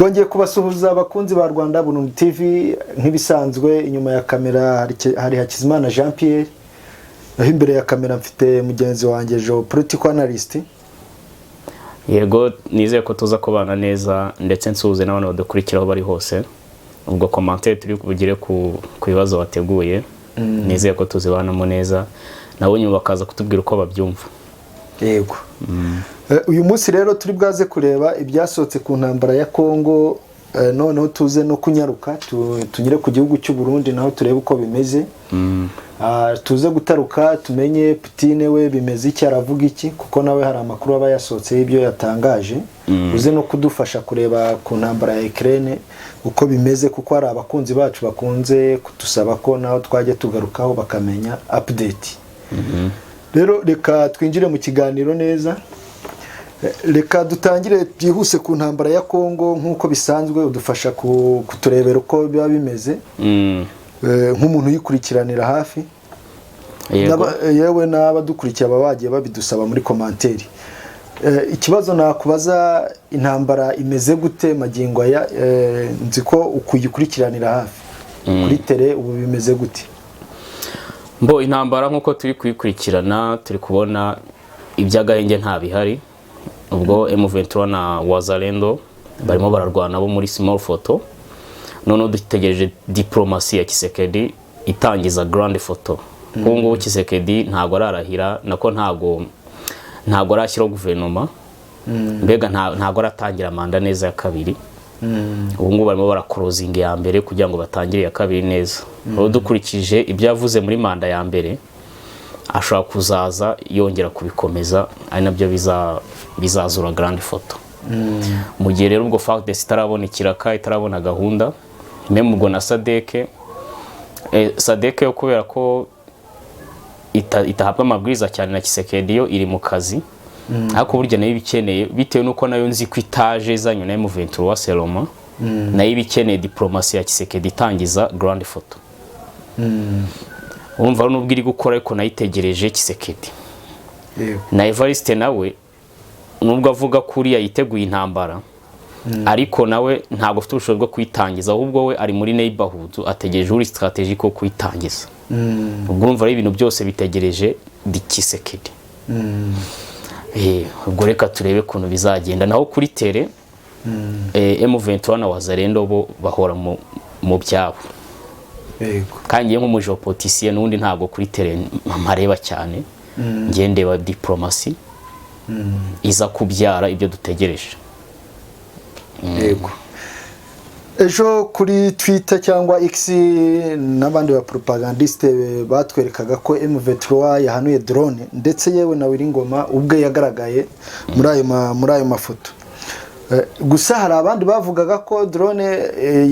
Twongeye kubasuhuza, abakunzi ba Rwanda Burundi TV. Nk'ibisanzwe, inyuma ya kamera hari Hakizimana Jean Pierre, naho imbere ya kamera mfite mugenzi wanjye Jo, political analyst. Yego, nizeye ko tuza kubana neza, ndetse nsuhuze n'abantu badukurikira aho bari hose. Ubwo commentaire turi bugire ku bibazo wateguye, nizeye ko tuzibanamo neza, nabo nyuma bakaza kutubwira uko babyumva. Yego. Uyu munsi rero turi bwaze kureba ibyasohotse ku ntambara ya Kongo, noneho tuze no kunyaruka tunyure ku gihugu cy'u Burundi, naho turebe uko bimeze. Tuze gutaruka tumenye Putin we bimeze iki, aravuga iki, kuko nawe hari amakuru aba yasohotse y'ibyo yatangaje. Uze no kudufasha kureba ku ntambara ya Ukraine uko bimeze, kuko hari abakunzi bacu bakunze kudusaba ko naho twajya tugarukaho bakamenya update. Rero reka twinjire mu kiganiro neza. Reka dutangire byihuse ku ntambara ya Kongo. Nk'uko bisanzwe, udufasha kuturebera uko biba bimeze, nk'umuntu uyikurikiranira hafi. Yego. Yewe n'abadukurikiye baba bagiye babidusaba muri commentaire. Ikibazo nakubaza, intambara imeze gute magingo aya? Nzi ko ukuyikurikiranira hafi kuri terrain, ubu bimeze gute? Mbo intambara nk'uko turi kuyikurikirana, turi kubona iby'agahenge nta bihari. Ubwo M23 na Wazalendo barimo bararwana bo muri small photo, noneho dutegereje diplomasi ya Tshisekedi itangiza grand photo. Ubu ngubu Tshisekedi ntabwo ararahira, nako ntabwo arashyiraho guverinoma, mbega ntabwo aratangira manda neza ya kabiri. Ubu ngubu barimo barakorozinga iya mbere kugira ngo batangire iya kabiri neza. Rero dukurikije ibyo yavuze muri manda ya mbere, ashobora kuzaza yongera kubikomeza, ari nabyo bizazura grand photo. Mu gihe rero ubwo FARDC itarabona ikiraka, itarabona gahunda, même ubwo na SADC, SADC yo kubera ko itahabwa amabwiriza cyane na Tshisekedi, yo iri mu kazi, ariko burya nayo iba ikeneye, bitewe n'uko nayo nzi ko itaje izanywe na M23 Seloma, nayo iba ikeneye diplomasi ya Tshisekedi itangiza grand photo. Urumva rero, nubwo iri gukora, ariko nayo itegereje Tshisekedi. Na Evariste nawe, nubwo avuga ko uriya yiteguye intambara, ariko nawe ntabwo afite ubushobozi bwo kuyitangiza, ahubwo we ari muri neighborhood, ategereje uri strategic wo kuyitangiza. Ubwo urumva rero ibintu byose bitegereje di Tshisekedi. Ubwo reka turebe ukuntu bizagenda. Naho kuri terrain, M23 na Wazalendo bo bahora mu byabo. Kandi ngiye nk'umu géopoliticien n'ubundi ntabwo kuri terrain mpareba cyane, ngiye ndeba diplomasi iza kubyara ibyo dutegereje. Yego. Ejo kuri Twitter cyangwa X n'abandi ba propagandiste batwerekaga ko M23 yahanuye drone, ndetse yewe na Ngoma ubwe yagaragaye muri ayo mafoto. Gusa hari abandi bavugaga ko drone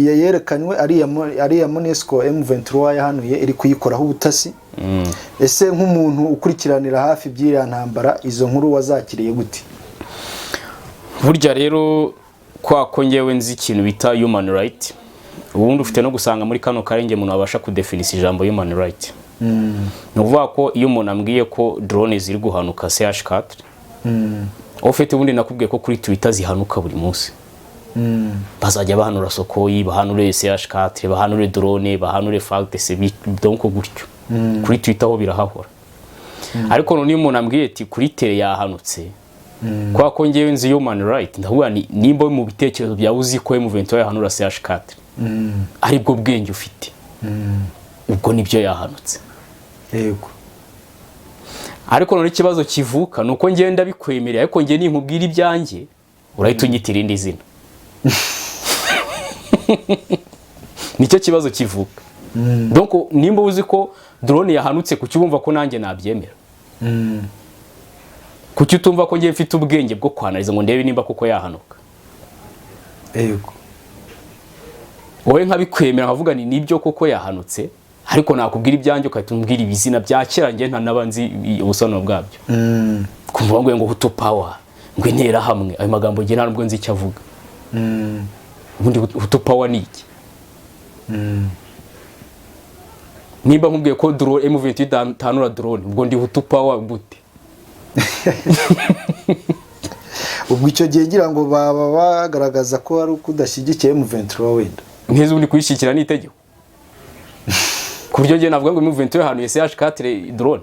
yerekanywe ari iya MONUSCO M23 yahanuye iri kuyikoraho ubutasi. Ese nk'umuntu ukurikiranira hafi iby'iriya ntambara, izo nkuru wazakiriye gute? Burya rero kwa ko ngewe nzi ikintu bita human right, ubundi ufite no gusanga muri kano karenge umuntu wabasha kudefinisa ijambo human right. Ni ukuvuga ko iyo umuntu ambwiye ko drone ziri guhanuka CH4, ufite ubundi nakubwiye ko kuri Twitter zihanuka buri munsi, bazajya bahanura Sukhoi, bahanure CH4, bahanure drone, bahanure FARDC, donc gutyo kuri Twitter ho birahahora. Ariko none iyo umuntu ambwiye ati kuri terrain yahanutse, kubera ko ngewe nzi human right, ndavuga ni nimba mu bitekerezo byawe uzi ko M23 yahanura CH4, aribwo bwenge ufite, ubwo nibyo yahanutse. Ariko none ikibazo kivuka ni uko ngenda bikwemerera, ariko ngewe ninkubwira ibyanjye urahita unyita irindi zina. Nicyo kibazo kivuka. Donc nimba uzi ko drone yahanutse, kuki wumva ko nanjye nabyemera? Kuki utumva ko ngewe mfite ubwenge bwo kwanariza ngo ndebe nimba koko yahanuka? Wowe nkabikwemera, nkavuga ni nibyo koko yahanutse, ariko nakubwira ibyanjye ugahita umbwira ibizina bya kera njye ntanaba nzi ubusobanuro bwabyo. Kumva ngo Hutu Power, ngo Interahamwe, ayo magambo njye nta nubwo nzi icyo avuga. Ubundi Hutu Power ni iki? Nimba nkubwiye ko drone M23 itanura drone, ubwo ndi Hutu Power gute? Ubwo icyo gihe ngira ngo baba bagaragaza ko ari uko udashyigikiye M23 wenda. Ntizi ubundi kuyishyigikira ni itegeko, ku buryo njye navuga ngo M23 yahanuye CH4 drone.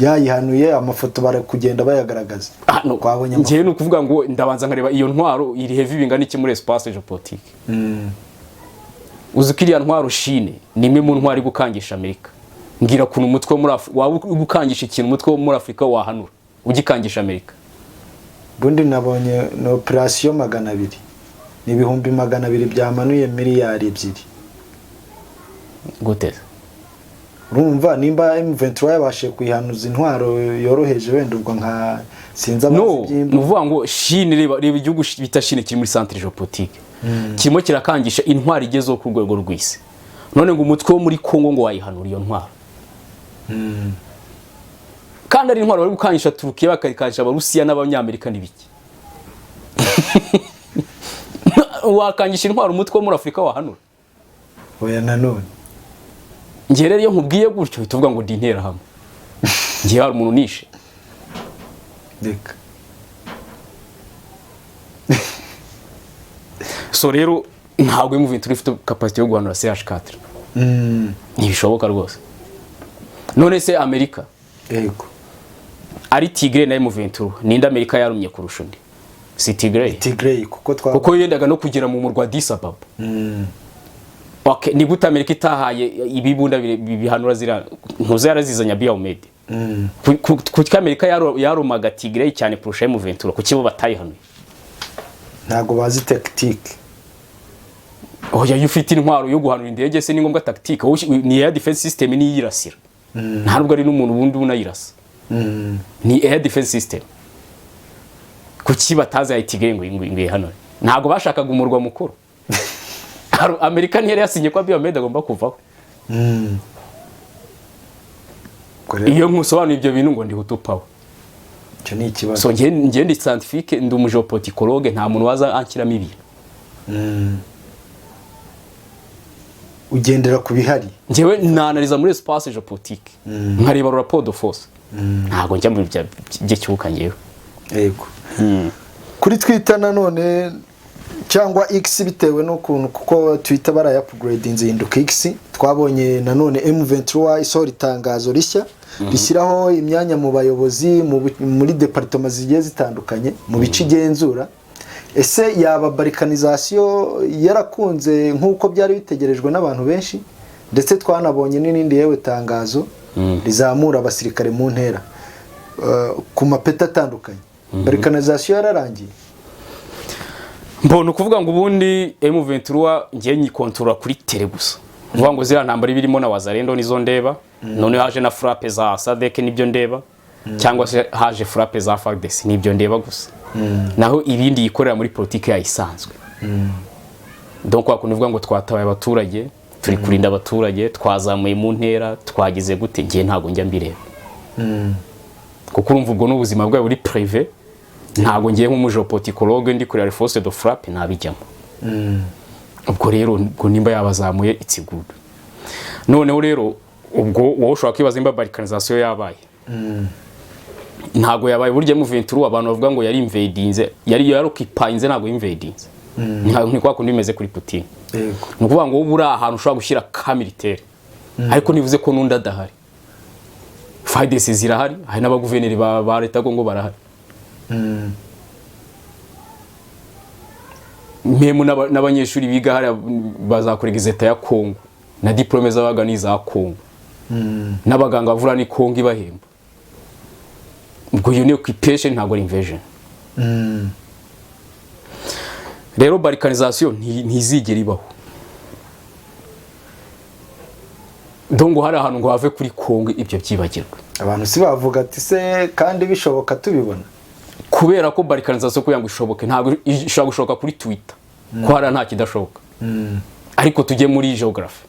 Yayihanuye, amafoto bari kugenda bayagaragaza. Ah, no. Twabonye amafoto. Njyewe ni ukuvuga ngo ndabanza nkareba iyo ntwaro iri heavy bingana iki muri espace géopolitique. Uzi ko iriya ntwaro Chine ni imwe mu ntwaro iri gukangisha Amerika? Mbwira ukuntu umutwe wo muri waba uri gukangisha ikintu umutwe wo muri Afurika wahanura ugikangisha Amerika. Ubundi nabonye ni operasiyo 200, ni 200,000 byamanuye miliyari 2. Gute? Urumva nimba M23 yabashije kuyihanuza intwaro yoroheje, wenda ubwo nka sinzi abazi No, ni iby'imbu. ukuvuga ngo Chine, reba igihugu bita Chine kiri muri centre géopolitique, kirimo kirakangisha intwaro igezeho ku rwego rw'isi, none ngo umutwe wo muri Congo ngo wayihanura iyo ntwaro, kandi ari intwaro bari gukangisha Turukiya, bakayikangisha Abarusiya n'Abanyamerika n'ibiki. Wakangisha intwaro umutwe wo muri Afurika wahanura? Oya nanone. Njye rero iyo nkubwiye gutyo uhita uvuga ngo ndi interahamwe. Njye hari umuntu nishe? Reka. So rero ntabwo M23 ifite capacité yo guhanura CH4. Ntibishoboka rwose. None se Amerika, ari Tigre na M23, ninde Amerika yarumye kurusha undi? Si Tigre? Tigray, kuko twa Kuko yendaga no kugera mu murwa Addis Ababa. Okay, ni gute Amerika itahaye ibibunda bihanura ziriya ntuza yarazizanye Abiy Ahmed? Kuki Amerika yarumaga Tigray cyane kurusha M23? Kuki bo batayihanuye? Ntabwo bazi tactique. Oya, iyo ufite intwaro yo guhanura indege se ni ngombwa tactique? Wowe ni air defense system niyirasira, nta nubwo ari n'umuntu wundi unayirasa. Ni air defense system. Kuki batazi Tigray ngo ihanure? Ntabwo bashakaga umurwa mukuru? Amerika ntiyari yasinye ko Abiy Ahmed agomba kuvaho? Ubwo rero Iyo nkusobanuye ibyo bintu ngo ndi Hutu Power. Icyo ni ikibazo. So njye ndi scientifique, ndi umugéopoliticologue, nta muntu waza anshyiramo ibintu. Ugendera ku bihari. Njyewe nanaliza muri espace géopolitique, nkareba rapport de force. Ntabwo njya mu by'icyuka njyewe. Yego. Kuri Twitter nanone cyangwa X, bitewe n'ukuntu, kuko Twitter barayupgradinze ihinduka X, twabonye nanone M23 isohora itangazo rishya rishyiraho imyanya mu bayobozi muri département zigiye zitandukanye mu bice igenzura. Ese yaba balkanisation yarakunze nk'uko byari bitegerejwe n'abantu benshi? Ndetse twanabonye n'irindi yewe tangazo rizamura abasirikare mu ntera, ku mapeti atandukanye. Balkanisation yararangiye? Mbona ukuvuga ngo ubundi M23 ngiye nyikontorora kuri terrain gusa, uvuga ngo ziriya ntambara ibirimo na Wazalendo nizo ndeba. None haje na frappe za SADC nibyo ndeba, cyangwa se haje frappe za FARDC nibyo ndeba gusa. Naho ibindi yikorera muri politiki yayo isanzwe, donc wakuntu uvuga ngo twatabaye abaturage, turi kurinda abaturage, twazamuye mu ntera, twagize gute, ngiye ntabwo njya mbireba, kuko urumva ubwo n'ubuzima bwawe buri privé. Ntabwo ngiye nk'umugéopoliticologue ndi kureba force de frappe, ntabijyamo. Ubwo rero ubwo nimba yabazamuye, it's good. Noneho rero ubwo wowe ushobora kwibaza nimba balkanisation yabaye. Ntabwo yabaye. Burya M23 abantu bavuga ngo yari invadinze, yari yaroccupyinze, ntabwo invadinze. Ni kwa kundi bimeze kuri Putin. Ni ukuvuga ngo wowe uri ahantu ushobora gushyira ka militaire, ariko ntibivuze ko n'undi adahari. FARDC zirahari, hari n'abaguverineri ba leta ngo barahari. Même n'abanyeshuri biga hariya bazakora exeta ya Congo na diplôme z'abaga ni iza Congo, n'abaganga bavura ni Congo ibahemba. Ubwo iyo ni occupation, ntabwo ari invasion. Rero balkanisation ntizigera ibaho. Donc hari ahantu ngo have kuri Congo, ibyo byibagirwa. Abantu si bavuga ati se kandi bishoboka tubibona? Kubera ko balkanisation kugira ngo ishoboke, ntabwo ishobora gushoboka kuri Twitter, ko hariya nta kidashoboka. Ariko tujye muri geography.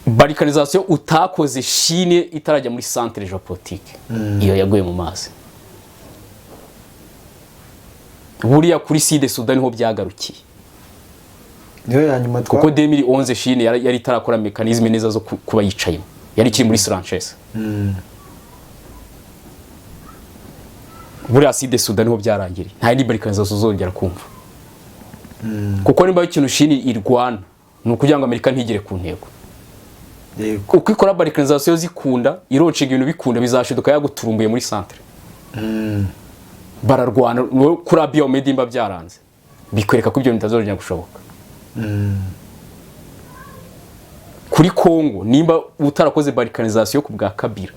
Balkanisation utakoze Chine itarajya muri centre géopolitique, iyo yaguye mu mazi. Buriya kuri Sud Sudan niho byagarukiye. Niyo ya nyuma twa Kuko 2011 Chine yari itarakora mécanisme neza zo kuba yicayemo, yari ikiri muri Sanchez. Buriya Sud Soudan niho byarangiriye, nta yindi balkanisation uzongera kumva, kuko nimba ikintu Chine irwana ni ukugira ngo Amerika ntigere ku ntego. Uko ikora balkanisation zikunda, ironshinga ibintu bikunda, bizashiduka yaguturumbuye muri centre. Bararwana no kuri Abiy Ahmed, nimba byaranze bikwereka ko ibyo bintu bitazongera gushoboka. Kuri Congo, nimba utarakoze balkanisation ku bwa Kabila,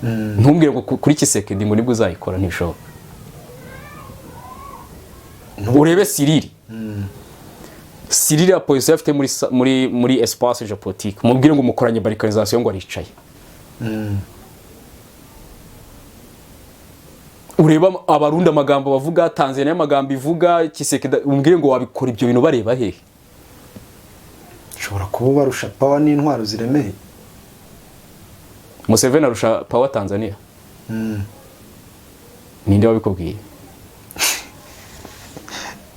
ntumbwire ngo kuri Tshisekedi ngo nibwo uzayikora, ntibishoboka. Urebe Cyril, Cyril ya position afite muri espace géopolitique, mubwire ngo mukoranye balkanisation ngo aricaye. Ureba Abarundi amagambo bavuga, Tanzania amagambo ivuga, Tshisekedi umbwire ngo wabikora ibyo bintu bareba hehe? Ushobora kuba ubarusha power n'intwaro ziremeye. Museveni arusha power Tanzania? Ninde wabikubwiye?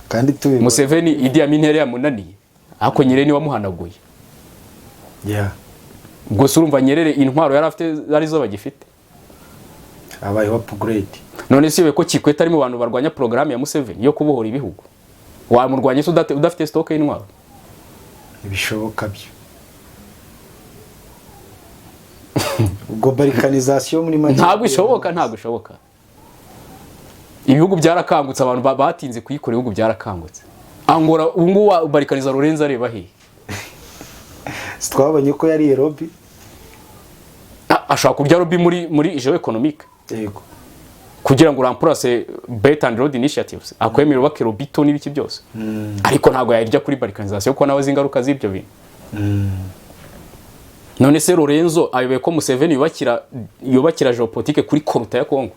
Kandi tubibona. Museveni, Idi Amin yari yamunaniye, ariko Nyerere niwe wamuhanaguye. Ubwo se urumva Nyerere intwaro yari afite arizo bagifite? Habayeho upgrade. None si ko Kikwete ari mu bantu barwanya porogaramu ya Museveni yo kubohora ibihugu, wamurwanya se udafite stock y'intwaro? Ntibishoboka byo. Ubwo balkanisation muri make? Ntabwo ishoboka, ntabwo ishoboka. Ibihugu byarakangutse, abantu batinze kuyikora, ibihugu byarakangutse. Angola ubu ngubu wabarikaniza Lorenzo areba hehe? Si twabonye ko yari lobby? Ah, ashobora kurya lobby muri géo économique kugira ngo remplace Belt and Road Initiatives, akwemera ubake Lobito n'ibiki byose, ariko ntabwo yayirya kuri balkanisation, kuko nawe azi ingaruka z'ibyo bintu. None se Lorenzo ayoboye ko Museveni yubakira géopolitique kuri coltan ya Congo?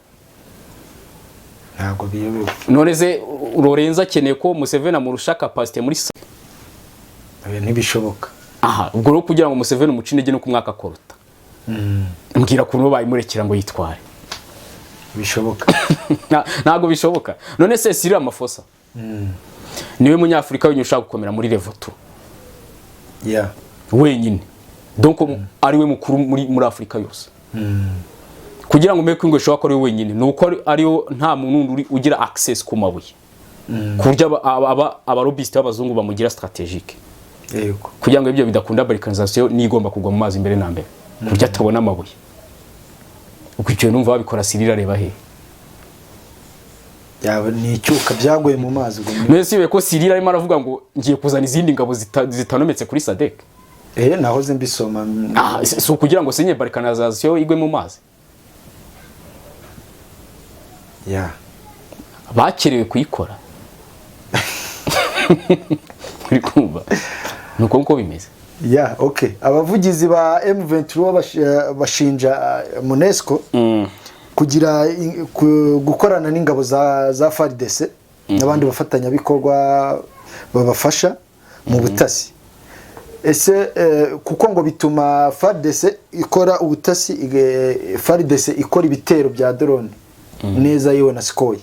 Ntabwo biyobewe. None se Lorenzo akeneye ko Museveni amurusha capacité muri Oya, ntibishoboka. Aha ubwo rero kugira ngo Museveni umuce intege no kumwaka coltan, mbwira ukuntu bayimurekera ngo yitware. Bishoboka. Ntabwo bishoboka. None se Cyril Ramaphosa niwe munyafurika wenyine ushaka gukomera muri level 2 wenyine, donc ari we mukuru muri Afurika yose. Kugira ngo umenye ko ingwe ishobora ko ari we wenyine, ni uko ariyo nta muntu wundi ugira access ku mabuye, ku buryo abalobbyistes b'abazungu bamugira stratégique. Kugira ngo ibyo bidakunda, balkanisation niyo igomba kugwa mu mazi mbere na mbere, ku buryo atabona amabuye. Ubwo icyo numva babikora, Cyril areba hehe? Yaba ni icyuka byaguye mu mazi ubwo None si ko Cyril arimo aravuga ngo ngiye kuzana izindi ngabo zitanometse kuri SADC? Eh, nahoze mbisoma. Ah, si ukugira ngo sinye balkanisation igwe mu mazi? Bakerewe kuyikora, uri kumva ni uko nguko bimeze. Yeah, okay. Abavugizi ba M23 bashinja MONUSCO kugira gukorana n'ingabo za FARDC n'abandi bafatanyabikorwa babafasha mu butasi. Ese kuko ngo bituma FARDC ikora ubutasi, FARDC ikora ibitero bya drone neza yewe na Sukhoi.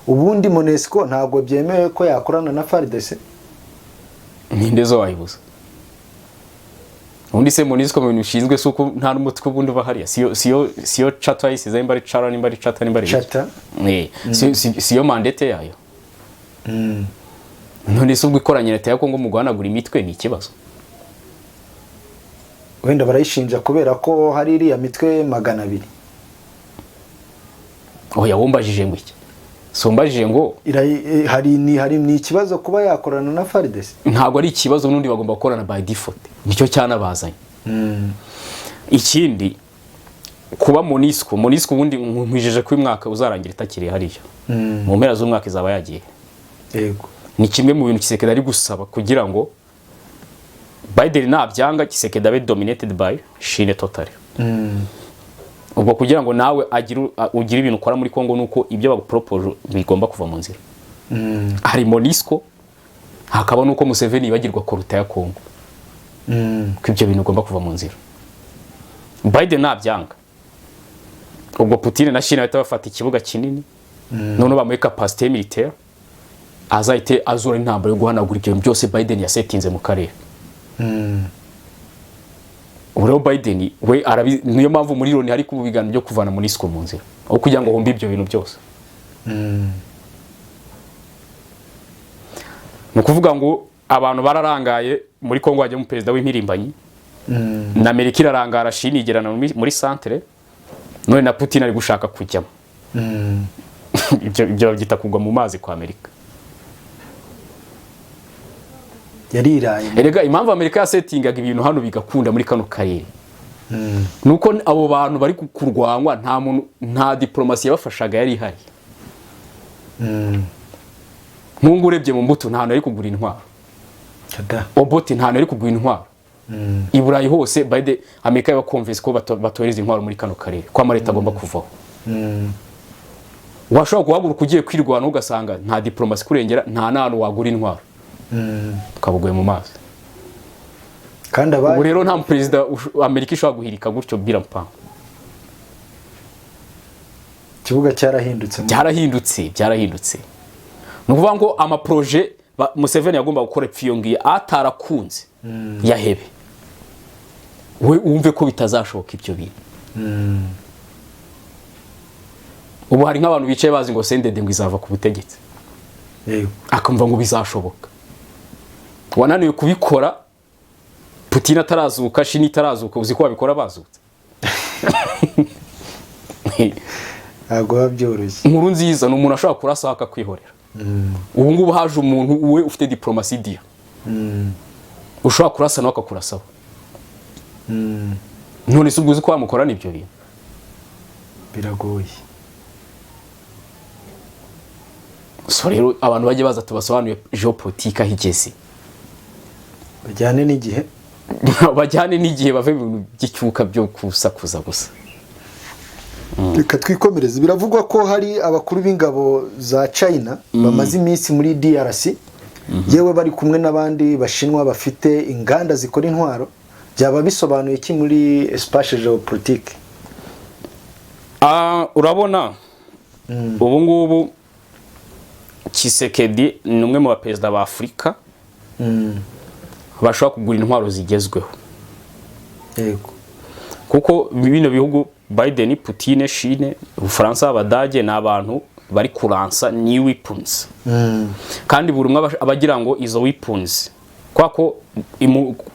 Ubundi MONUSCO ntabwo byemewe ko yakorana na FARDC? Ninde zo wayibuza ubundi se? MONUSCO mu bintu bishinzwe si uko nta n'umutwe ubundi uba hariya, siyo charter yayisize, nimba ari cara, nimba ari charter, nimba ari iki? Charter. Eh, siyo mandate yayo? None se ubwo ikoranye leta ya Kongo mu guhanagura imitwe ni ikibazo? Wenda barayishinja kubera ko hari iriya mitwe 200. Oya, wumbajije ngo iki? Si umbajije ngo Hari ni ikibazo kuba yakorana na FARDC? Ntabwo ari ikibazo, n'undi bagomba gukorana by default, nicyo cyanabazanye. Ikindi, kuba MONUSCO ubundi nkwijeje ko uyu mwaka uzarangira itakiri hariya, mu mpera z'umwaka izaba yagiye. Ni kimwe mu bintu Tshisekedi ari gusaba kugira ngo Biden nabyanga, Tshisekedi abe dominated by Chine totally. Ubwo kugira ngo nawe ugire ibintu ukora muri Congo, nuko ibyo bagupropose bigomba kuva mu nzira. Hari MONUSCO, hakaba nuko Museveni yibagirwa coltan ya Congo, ko ibyo bintu bigomba kuva mu nzira. Biden nabyanga, ubwo Putin na Chine bahita bafata ikibuga kinini, noneho bamuhe capacité militaire, azahite azura intambara yo guhanagura ibyo bintu byose Biden yasetinze mu karere. Ubu rero Biden we arabi, niyo mpamvu muri Loni hari kuba ibiganiro byo kuvana MONUSCO mu nzira, aho kugira ngo humbe ibyo bintu byose. Ni ukuvuga ngo abantu bararangaye muri Kongo hajyamo perezida w'impirimbanyi, na Amerika irarangara, Chine igerana muri centre, none na Putin ari gushaka kujyamo. Ibyo babyita kugwa mu mazi kwa Amerika. Yariraye. Erega impamvu Amerika yasetingaga ibintu hano bigakunda muri kano karere nuko abo bantu bari kurwanywa, nta muntu, nta diplomasi yabafashaga yari ihari. Nk'ubu urebye mu mbuto, nta hantu yari kugura intwaro. Kada. Obote nta hantu yari kugura intwaro. I Burayi hose Biden, Amerika yabakonvinse ko batohereza intwaro muri kano karere, ko amaleta agomba kuvaho. Washobora guhaguruka ugiye kwirwanaho ugasanga nta diplomasi kurengera, nta n'ahantu wagura intwaro, ukaba uguye mu mazi. Kandi Ubu abandi rero nta perezida Amerika ishobora guhirika gutyo biramupanga. Ikibuga cyarahindutse. Byarahindutse. Ni ukuvuga ngo amaproje Museveni yagomba gukora ipfa ngiyo atarakunze yahebe, we wumve ko bitazashoboka ibyo bintu. Ubu hari nk'abantu bicaye bazi ngo CNDD ngo izava ku butegetsi, akumva ngo bizashoboka. Wananiwe kubikora Putin atarazuka, Chine itarazuka, uzi ko babikora bazutse? Ntabwo biba byoroshye. Inkuru nziza ni umuntu ashobora kurasa akakwihorera. Ubu ngubu haje umuntu we ufite diplomasi dia, ushobora kurasa nawe akakurasaho. None se ubwo uzi ko wamukorana ibyo bintu? Biragoye. So rero abantu bajye baza tubasobanurire geopolitique aho igeze. Bajyane n'igihe. Bajyane n'igihe, bave mu bintu by'icyuka byo kusakuza gusa. Reka twikomereze. Biravugwa ko hari abakuru b'ingabo za China bamaze iminsi muri DRC, yewe bari kumwe n'abandi bashinwa bafite inganda zikora intwaro. Byaba bisobanuye iki muri espace géopolitique? Ah, urabona ubu ngubu Tshisekedi ni umwe mu baperezida ba Afurika bashobora kugura intwaro zigezweho, kuko bino bihugu, Biden, Putin, Chine, Ubufaransa, Abadage, ni abantu bari kuransa new weapons, kandi buri umwe aba agira ngo izo weapons, kwa ko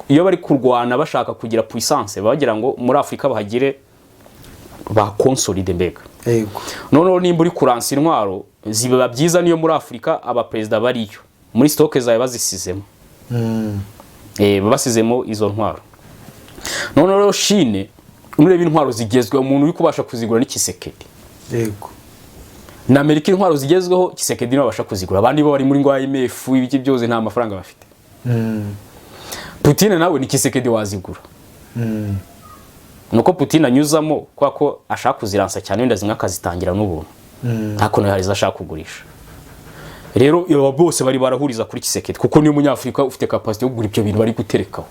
iyo bari kurwana bashaka kugira puissance, baba bagira ngo muri Afurika bahagire ba consolide mbega. Noneho nimba uri kuransa intwaro, ziba byiza niyo muri Afurika abaperezida bariyo muri stock zawe bazisizemo, basizemo izo ntwaro. Noneho rero Chine, nureba intwaro zigezweho, umuntu uri kubasha kuzigura ni Tshisekedi. Na Amerika intwaro zigezweho Tshisekedi niwe abasha kuzigura, abandi bo bari muri ngo IMF, ibiki byose, nta mafaranga bafite. Putin nawe ni Tshisekedi wazigura. Nuko Putin anyuzamo kubera ko ashaka kuziransa cyane, wenda zimwe akazitangira n'ubuntu, ariko nawe hari izo ashaka kugurisha. Rero aba bose bari barahuriza kuri Tshisekedi kuko niwe munyafurika ufite capacity yo kugura ibyo bintu bari guterekaho.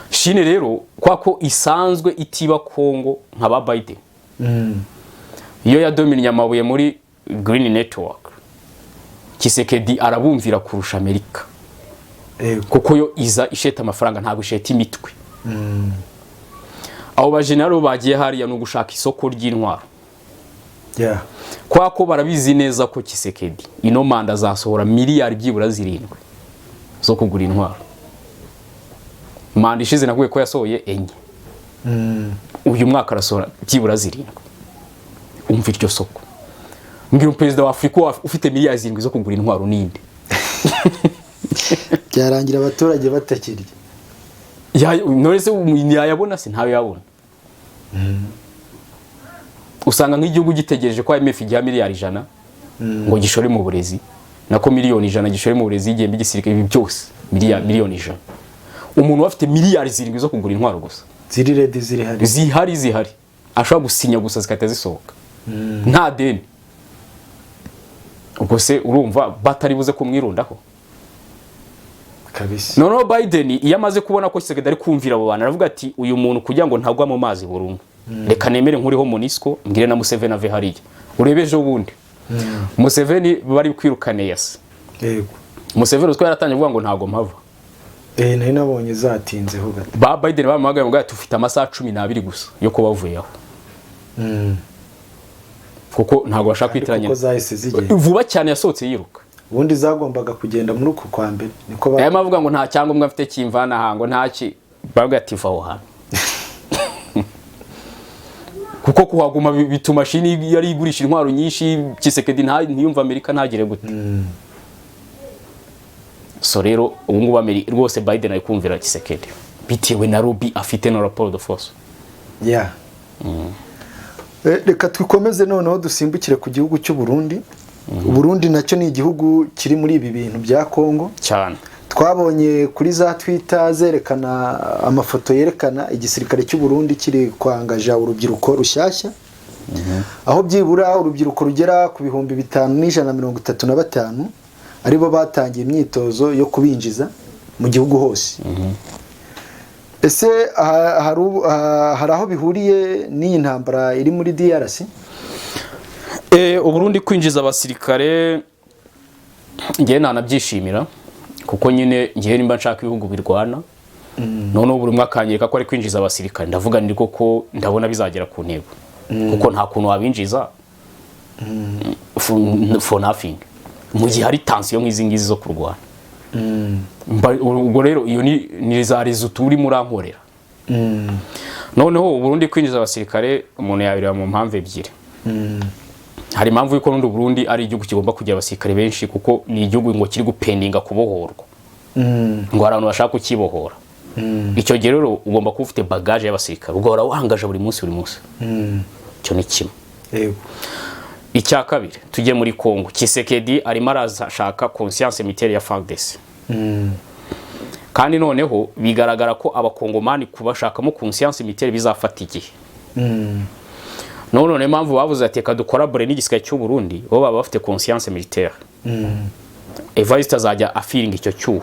Chine rero, kwa ko isanzwe itiba Kongo nka ba Biden, iyo yadominye amabuye muri Green Network, Tshisekedi arabumvira kurusha Amerika, kuko yo iza isheta amafaranga, ntabwo isheta imitwe. Abo bajenerali bagiye hariya ni ugushaka isoko ry'intwaro, kwa ko barabizi neza ko Tshisekedi ino manda azasohora miliyari byibura 7 zo kugura intwaro. Manda ishize naguye ko yasohoye 4, uyu mwaka arasohora byibura 7. Umva iryo soko. Mbwira, perezida wa Afurika ufite miliyari 7 zo kugura intwaro ninde? Byarangira abaturage batakirya. None se yayabona? Se ntayo yabona. Usanga nk'igihugu gitegereje ko IMF igiha miliyari 100 ngo gishore mu burezi, nako miliyoni 100 gishore mu burezi, igihembe igisirikare, ibi byose, miliyoni 100. Umuntu afite miliyari 7 zo kugura intwaro gusa. Ziri ready, ziri hari. Zihari, ashobora gusinya gusa zigahita zisohoka nta deni. Ubwo se urumva batari buze kumwirundaho? Kabisa. Noneho Biden iyo amaze kubona ko Tshisekedi ari kumvira abo bantu, aravuga ati: "Uyu muntu kugira ngo ntagwa mu mazi burundu, reka nemere nkuriho MONUSCO, mbwire na Museveni ave hariya." Urebe ejo bundi Museveni bari kwirukane yase. Museveni utwo yaratangiye kuvuga ngo ntago mpava. Nari nabonye zatinzeho gato. Ba Biden bamuhamagaye ngo ati: "Ufite amasaha 12 gusa yo kuba wavuyeho." Kuko ntabwo bashaka kwitiranya. Kuko zahise zigenda. Vuba cyane, yasohotse yiruka. Ubundi zagombaga kugenda muri uku kwa mbere, niko ba Aya avuga ngo nta cyangombwa mfite kimvana aha, ngo ntaki, bavuga ati: "Va aho hantu", kuko kuhaguma bituma Chine yari igurisha intwaro nyinshi Tshisekedi ntiyumva Amerika, ntagire gute. So rero ubu ngubu rwose Biden ari kumvira Tshisekedi bitewe na lobby afite na rapport de force. Yeah. Reka twikomeze noneho dusimbukire ku gihugu cy'u Burundi. Burundi nacyo ni igihugu kiri muri ibi bintu bya Kongo. Cyane. Twabonye kuri za Twitter zerekana amafoto yerekana igisirikare cy'u Burundi kiri kwangaja urubyiruko rushyashya, aho byibura urubyiruko rugera ku 5135 aribo batangiye imyitozo yo kubinjiza mu gihugu hose. Ese hari aho bihuriye n'iyi ntambara iri muri DRC? Uburundi kwinjiza abasirikare, ngewe nanabyishimira, kuko nyine ngewe nimba nshaka ibihugu birwana, noneho buri umwe akanyereka ko ari kwinjiza abasirikare, ndavuga ni koko ndabona bizagera ku ntego, kuko nta kuntu wabinjiza for nothing mu gihe hari tension nk'izi ngizi zo kurwana. Ubwo rero iyo ni za résultat urimo urankorera. Noneho Uburundi kwinjiza abasirikare, umuntu yabireba mu mpamvu ebyiri. Hari impamvu y'uko n'ubundi Burundi ari igihugu kigomba kugira abasirikare benshi, kuko ni igihugu ngo kiri gupendinga kubohorwa, ngo hari abantu bashaka kukibohora. Icyo gihe rero ugomba kuba ufite bagage y'abasirikare, ugahora wangaje buri munsi buri munsi. Icyo ni kimwe. Icya kabiri, tujye muri Congo. Tshisekedi arimo arashaka conscience militaire ya FARDC, kandi noneho bigaragara ko abakongomani kubashakamo conscience militaire bizafata igihe. None niyo mpamvu bavuze ati: "Reka ducollabore n'igisirikare cy'u Burundi", bo baba bafite conscience militaire. Evariste azajya afillinga icyo cyuho.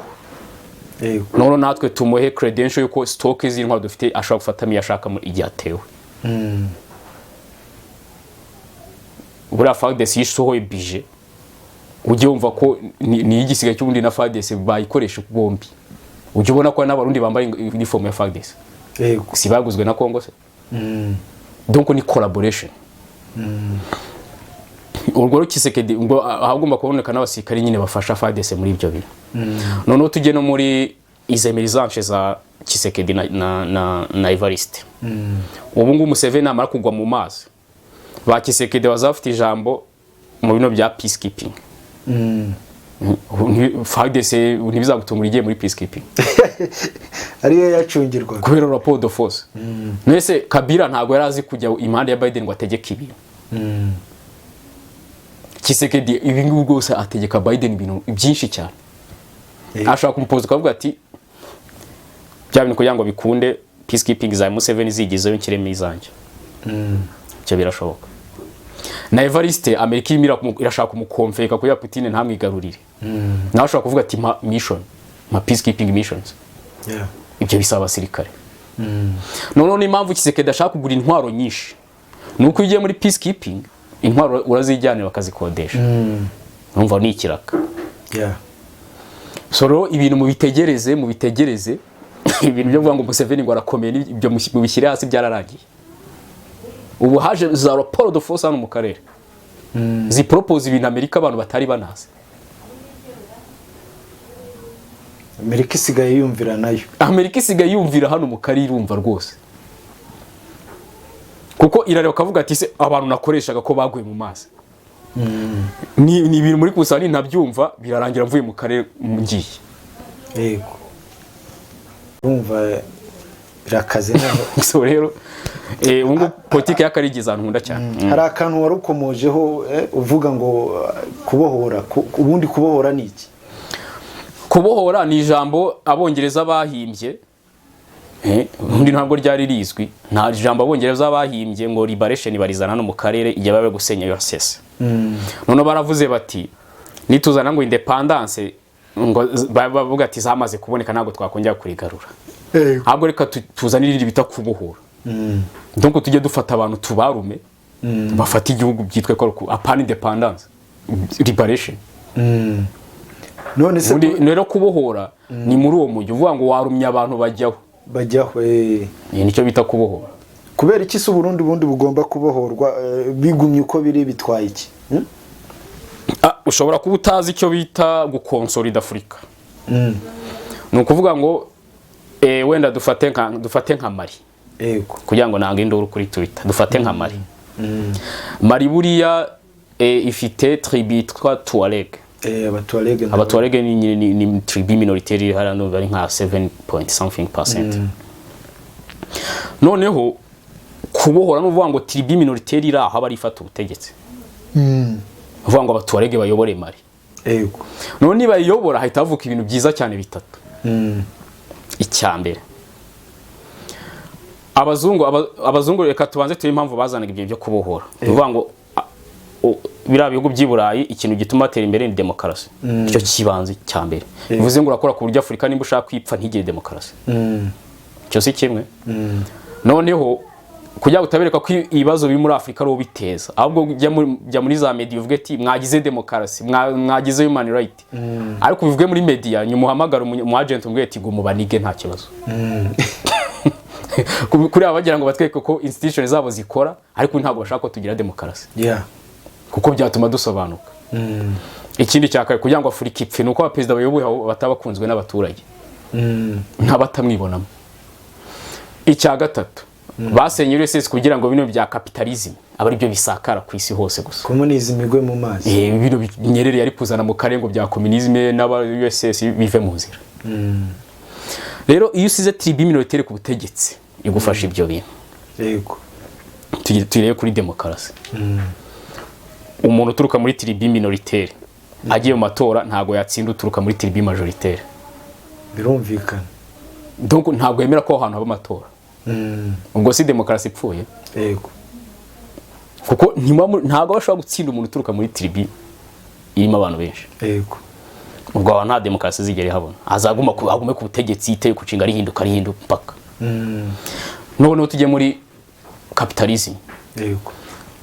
None natwe tumuhe credential yuko stock z'intwaro dufite ashobora gufatamo iyo ashaka igihe atewe. Buriya FARDC iyo isohoye budget, ujye wumva ko ni igisigaye cy'ubundi na FARDC bayikoresha bombi. Ujye ubona ko n'Abarundi bambaye uniform ya FARDC. Si baguzwe na Congo se? Donc ni collaboration. Urwo rero Tshisekedi ngo ahagomba kuboneka n'abasirikare nyine bafasha FARDC muri ibyo bintu. Noneho tujye no muri izi emergence za Tshisekedi na Evariste. Ubu ngubu Museveni namara kugwa mu mazi, ba Tshisekedi bazaba bafite ijambo mu bino bya peacekeeping. FARDC ntibizagutungura igiye muri peacekeeping. Ariyo yacungirwaga. Kubera rapport de force. Mwese Kabila ntabwo yari azi kujya impande ya Biden ngo ategeke ibintu. Tshisekedi ibi ngibi rwose ategeka Biden ibintu byinshi cyane. Ashobora kumupoza ukavuga ati bya bintu kugira ngo bikunde, peacekeeping za Museveni zigizeyo nshyiremo izanjye. Ibyo birashoboka. Na Evariste, Amerika irimo irashaka kumuconvinca kugira Putin ntamwigarurire. Nawe ashobora kuvuga ati: "Mpa mission, mpa peacekeeping missions." Ibyo bisaba abasirikare. Noneho n'impamvu Tshisekedi ashaka kugura intwaro nyinshi ni uko iyo ugiye muri peacekeeping, intwaro urazijyanira bakazikodesha. Numva ni ikiraka. So rero ibintu mubitegereze, mubitegereze. Ibintu byo kuvuga ngo Museveni ngo arakomeye, ibyo mubishyire hasi, byararangiye. Ubu haje za rapport de force hano mu karere zipropose ibintu Amerika abantu batari banazi. Amerika isigaye yumvira nayo. Amerika isigaye yumvira hano mu karere, irumva rwose, kuko irareba ukavuga ati: "Se abantu nakoreshaga ko baguye mu mazi?" Ni ibintu muri kusana ntabyumva, birarangira mvuye mu karere ngiye. Yego, urumva birakaze noneho. So rero ubu ngubu politiki y'akarere igeze ahantu nkunda cyane. Hari akantu wari ukomojeho, uvuga ngo kubohora, ubundi kubohora ni iki? Kubohora ni ijambo Abongereza bahimbye. Ubundi ntabwo ryari rizwi. Nta jambo Abongereza bahimbye ngo liberation, barizana hano mu karere igihe bari gusenya URSS. Noneho baravuze bati nituzana ngo independence, ngo bavuga ati zamaze kuboneka, ntabwo twakongera kurigarura, ahubwo reka tuzane irindi bita kubohora. Donc tujye dufata abantu tubarume, bafate igihugu, byitwe ko ari apana independence, liberation. None se Ubundi rero kubohora ni muri uwo mujyi uvuga ngo warumye abantu bajyaho. Bajyaho. Nicyo bita kubohora. Kubera iki se Uburundi bundi bugomba kubohorwa? Bigumye uko biri bitwaye iki? Hmm? Ushobora kuba utazi icyo bita gukonsolida Afurika. Ni ukuvuga ngo wenda dufate nka Mali, kugira ngo nange induru kuri Twitter. Dufate nka Mali. Mali buriya ifite tribu yitwa Tuareg. Abatuareg. Abatuareg ni tribu minoritaire iri hariya, ndumva ari nka 7 point something percent. Noneho kubohora ni ukuvuga ngo tribu minoritaire iri aho aba ari ifata ubutegetsi, ni ukuvuga ngo Abatuareg bayobore Mali. None nibayiyobora, hahita havuka ibintu byiza cyane bitatu. Icya mbere, abazungu, reka tubanze turebe impamvu bazanaga ibyo byo kubohora. Ni ukuvuga ngo biriya bihugu by'i Burayi, ikintu gituma batera imbere ni demokarasi. Icyo kibanze cya mbere. Bivuze ngo urakora ku buryo Afurika, nimba ushaka kwipfa, ntigire demokarasi. Icyo si kimwe. Noneho kugira ngo utabereka ko ibibazo biri muri Afurika ari wowe biteza, ahubwo jya muri za media uvuge ati mwagize demokarasi, mwagize human right, ariko ubivuge muri media, nyuma uhamagara umu agent, umubwire ati guma banige, nta kibazo. Kuri aba bagira ngo batwereke ko institution zabo zikora, ariko ntabwo bashaka ko tugira demokarasi, kuko byatuma dusobanuka. Ikindi cya kabiri, kugira ngo Afurika ipfe, ni uko abaperezida bayoboye aho bataba bakunzwe n'abaturage, ntabatamwibonamo. Icya gatatu, basenye URSS kugira ngo bino bya capitalism abe ari byo bisakara ku isi hose gusa. Communism igwe mu mazi. Bino Nyerere yari kuzana mu karere ngo bya communisme n'aba URSS bive mu nzira. Rero iyo usize tribu minoritaire ku butegetsi, igufasha ibyo bintu. Turebe kuri demokarasi. Umuntu uturuka muri tribu minoritaire agiye mu matora, ntabwo yatsinda uturuka muri tribu majoritaire. Birumvikana. Donc ntabwo yemera ko aho hantu haba amatora. Ubwo si demokarasi ipfuye? Yego. Kuko ntabwo bashobora gutsinda umuntu uturuka muri tribu irimo abantu benshi. Ubwo aho nta demokarasi izigera ihabona. Azaguma agume ku butegetsi, itegeko nshinga rihinduka, rihinduka mpaka. Noneho tujye muri capitalism.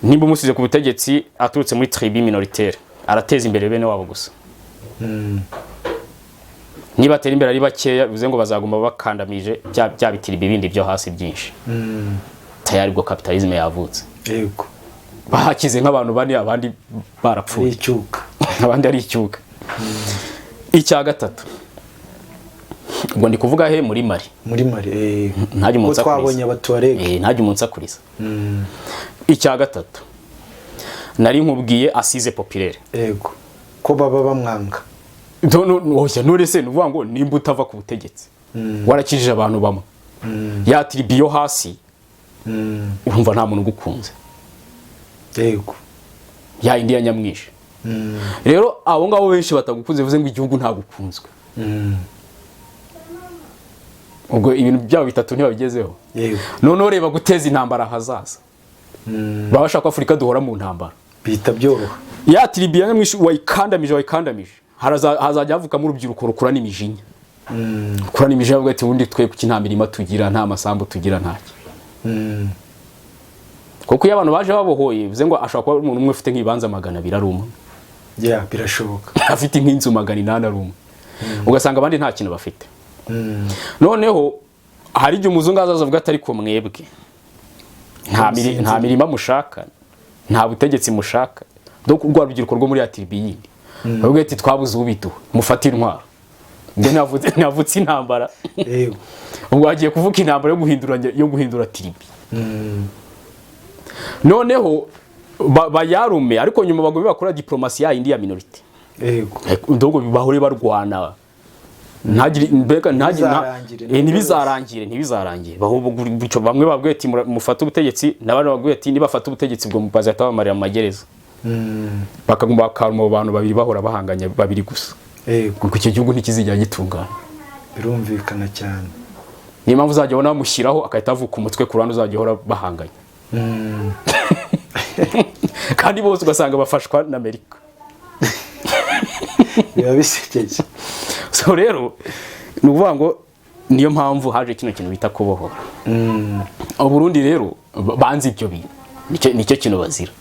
Nimba umusize ku butegetsi aturutse muri tribu minoritaire, arateza imbere bene wabo gusa. Niba atera imbere ari bakeya, bivuze ngo bazaguma bakandamije bya bitiribi bindi byo hasi byinshi. Tayari ubwo capitalism yavutse. Bahakize nk'abantu bane, abandi barapfuye. Ari icyuka. Abandi ari icyuka. Icya gatatu, ubwo ndi kuvuga he? Muri Mali. Muri Mali. Ntajya Ko umuntu twabonye Abatuareg. Ntajya umuntu usakuriza. Icya gatatu nari nkubwiye, assise populaire. Yego, ko baba bamwanga. Oya, none se ni ukuvuga ngo nimba utava ku butegetsi, warakijije abantu bamwe, ya tribu yo hasi, urumva nta muntu ugukunze. Ya indi ya nyamwinshi. Rero abo ngabo benshi batagukunze, bivuze ngo igihugu ntagukunzwe. Ubwo ibintu byabo bitatu ntibabigezeho. Noneho reba guteza intambara ahazaza. Baba bashaka ko Afurika duhora mu ntambara. Bihita byoroha. Ya tribu ya nyamwinshi wayikandamije, wayikandamije, hazajya havukamo urubyiruko rukurana imijinya, rukurana imijinya, bavuga ati ubundi twe kuki nta mirima tugira, nta masambu tugira, ntacyo? Kuko iyo abantu baje babohoye, bivuze ngo ashobora kuba ari umuntu umwe ufite nk'ibibanza 200 ari umwe. Yeah, birashoboka. Afite nk'inzu 800 ari umwe, ugasanga abandi nta kintu bafite. Noneho hari igihe umuzungu azaza avuga ati ariko mwebwe nta mirima mushaka, nta butegetsi mushaka. Donc rwa rubyiruko rwo muri ya tribu yindi bavuga ati twabuze ubiduha, mufate intwaro. Ubwo ntiyavutse intambara. Ubwo hagiye kuvuka intambara yo guhindura tribu. Noneho bayarume, ariko nyuma bagume bakora diplomasi ya yindi ya minorité. Donc bahore barwana, ntagire mbega ntagire Ntibizarangire. Ntibizarangire, ntibizarangire. Ahubwo bityo bamwe babwiye ati mufate ubutegetsi, n'abandi babwiye ati nibafata ubutegetsi ubwo bazahita bamarira mu magereza. Bakaguma bakaruma abo bantu babiri, bahora bahanganye babiri gusa. Kuko icyo gihugu ntikizigera gitungana. Birumvikana cyane. Niyo mpamvu uzajya ubona bamushyiraho agahita avuka umutwe ku ruhande, uzajya uhora bahanganye. Kandi bose ugasanga bafashwa na Amerika. Biba bisekeje. So rero ni ukuvuga ngo niyo mpamvu haje kino kintu bita kubohora. Uburundi rero banze ibyo bintu. Nicyo kintu bazira.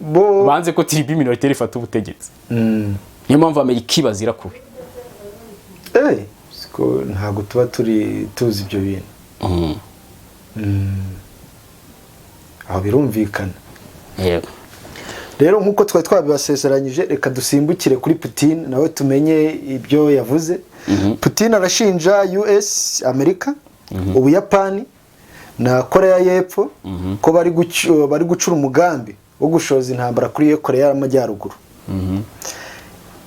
Bo Banze ko tribu minoritaire ifata ubutegetsi. Niyo mpamvu Amerika ibazira kubi. Siko ntabwo tuba turi tuzi ibyo bintu. Aho birumvikana. Yego. Rero nk'uko twari twabibasezeranyije, reka dusimbukire kuri Putin nawe tumenye ibyo yavuze. Putin arashinja US, Amerika, Ubuyapani na Korea y'Epfo ko bari gucura umugambi wo gushoza intambara kuri Korea y'Amajyaruguru.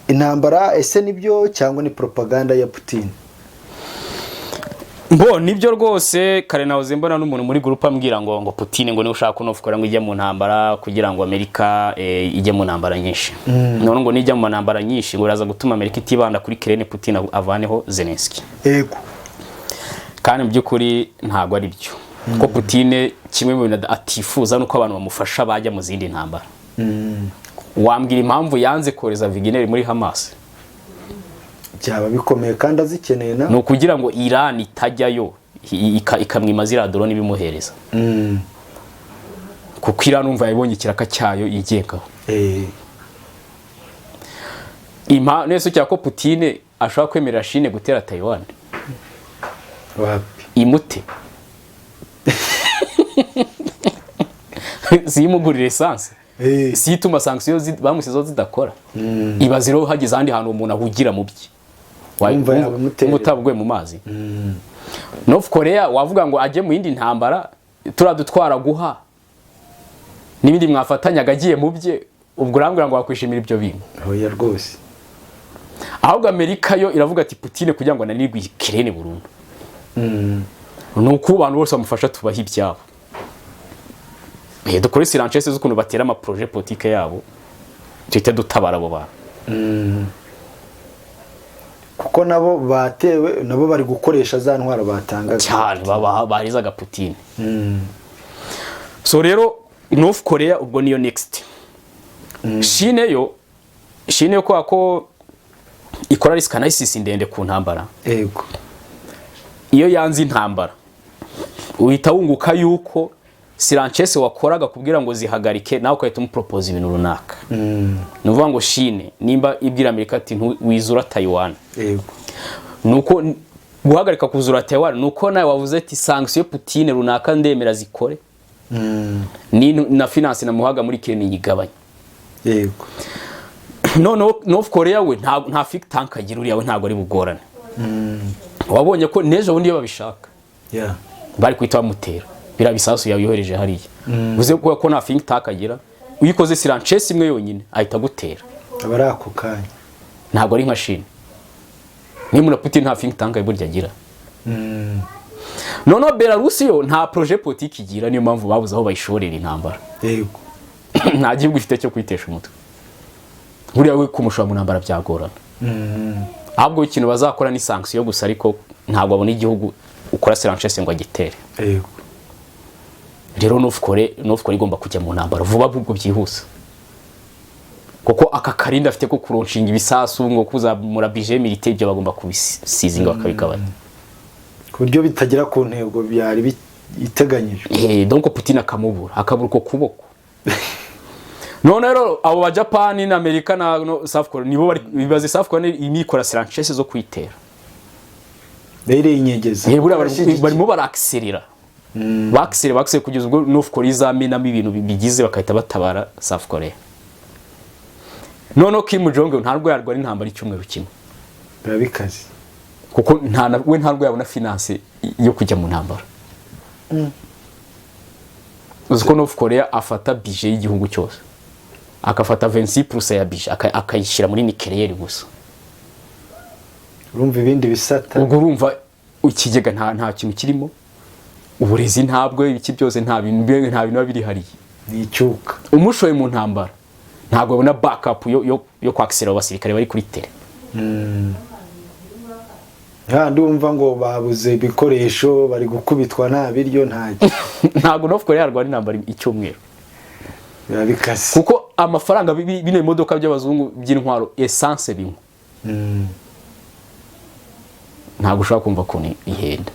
Intambara ese nibyo cyangwa ni propaganda ya Putin? Mbo nibyo rwose. Kare nahoze mbona n'umuntu muri groupe ambwira ngo Putin ngo niwe ushaka North Korea ngo ijye mu ntambara kugira ngo Amerika ijye mu ntambara nyinshi. None ngo nijya mu ntambara nyinshi ngo iraza gutuma Amerika itibanda kuri Ukraine, Putin avaneho Zelensky. Kandi mu by'ukuri ntabwo ari byo, ko Putin kimwe mu bintu atifuza nuko abantu bamufasha bajya mu zindi ntambara. Wambwira impamvu yanze kohereza Wagner muri Hamas? Byaba bikomeye kandi azikeneye na Ni ukugira ngo Iran itajyayo ikamwima ziriya drone ibimuhereza, kuko Iran umva yabonye ikiraka cyayo yigengaho. Nese cyako ko Putin ashobora kwemerera Chine gutera Taiwan? Wapi. Imute ziyimugurira essence, si ituma sanction bamusizeho zidakora. Ibaze rero hagize ahandi hantu umuntu ahugira mu bye. Wumva yabamuterera. Wumva utabuguye mu mazi. North Korea wavuga ngo ajye mu yindi ntambara, turadutwara guha n'ibindi mwafatanyaga agiye mu bye, ubwo urambwira ngo wakwishimira ibyo bintu? Oya rwose. Ahubwo Amerika yo iravuga ati Putin kugira ngo ananirwe Ukraine burundu, ni uko abantu bose bamufasha tubaha ibyabo. Dukore surenchère z'ukuntu batera ama projet politique yabo, tuhite dutabara abo bantu. Kuko nabo batewe, nabo bari gukoresha za ntwaro batangaga. Cyane, baherezaga Putin. So rero North Korea ubwo niyo next. Chine yo kubera ko ikora risk analysis ndende ku ntambara, iyo yanze intambara uhita wunguka yuko surenchère wakoraga kubwira ngo zihagarike, nawe ugahita umupropose ibintu runaka. Ni ukuvuga ngo Chine nimba ibwira Amerika ati wizura Taiwan, nuko guhagarika kuzura Taiwan nuko nawe wavuze ati sanction Putin runaka ndemera zikore, ni na finance namuhaga muri Kenya nyigabanya. Noneho North Korea we nta think tank agira, uriya we ntabwo ari bugorane. Wabonye ko n'ejo bundi iyo babishaka bari guhita bamutera biriya bisasu yayohereje hariya. Uze ko nta think tank agira, iyo ukoze surenchère imwe yonyine ahita agutera. Aba ari ako kanya. Ntabwo ari nka Chine. Niba na Putin nta think tank burya agira. Noneho Belarus yo nta projet politique igira, niyo mpamvu babuze aho bayishorera intambara. Nta gihugu ifite cyo kwitesha umutwe. Buriya we kumushora mu ntambara byagorana. Ahubwo ikintu bazakora ni sanction gusa, ariko ntabwo abona igihugu ukora surenchère ngo agitere. Rero North Korea igomba kujya mu ntambara vuba ahubwo byihuse, kuko aka karinda afite ko kuronshinga ibisasu ngo kuzamura budget militaire, ibyo bagomba kubisizinga bakabigabanya. Ku buryo bitagera ku ntego byari iteganyijwe. Donc Putin akamubura, akabura uko kuboko. None rero abo ba Japan na Amerika na no, South Korea nibo bari bibaze. South Korea imikora surenchère zo kwitera. Rero inyegeza. Buriya barimo barakiserera, bakisere kugeza ubwo North Korea izamenamo ibintu bigize bagahita batabara South Korea. Noneho Kim Jong Un ntabwo yarwana intambara icyumweru kimwe. Biba bikaze. Kuko nta we ntabwo yabona finance yo kujya mu ntambara. Uzi ko North Korea afata budget y'igihugu cyose, akafata 26% ya budget akayishyira muri nucléaire gusa. Urumva ibindi bisata. Ubwo urumva ikigega nta kintu kirimo, uburezi ntabwo, ibiki byose nta bintu biba biri hariya. Ni icyuka. Umushoye mu ntambara ntabwo abona backup yo kwakisira abo basirikare bari kuri terrain. Handi wumva ngo babuze ibikoresho, bari gukubitwa, nta biryo, nta Ntabwo North Korea yarwana intambara icyumweru. Biba bikaze. Kuko amafaranga bino bimodoka by'abazungu by'intwaro, essence binywa, ntabwo ushobora kumva ukuntu ihenda.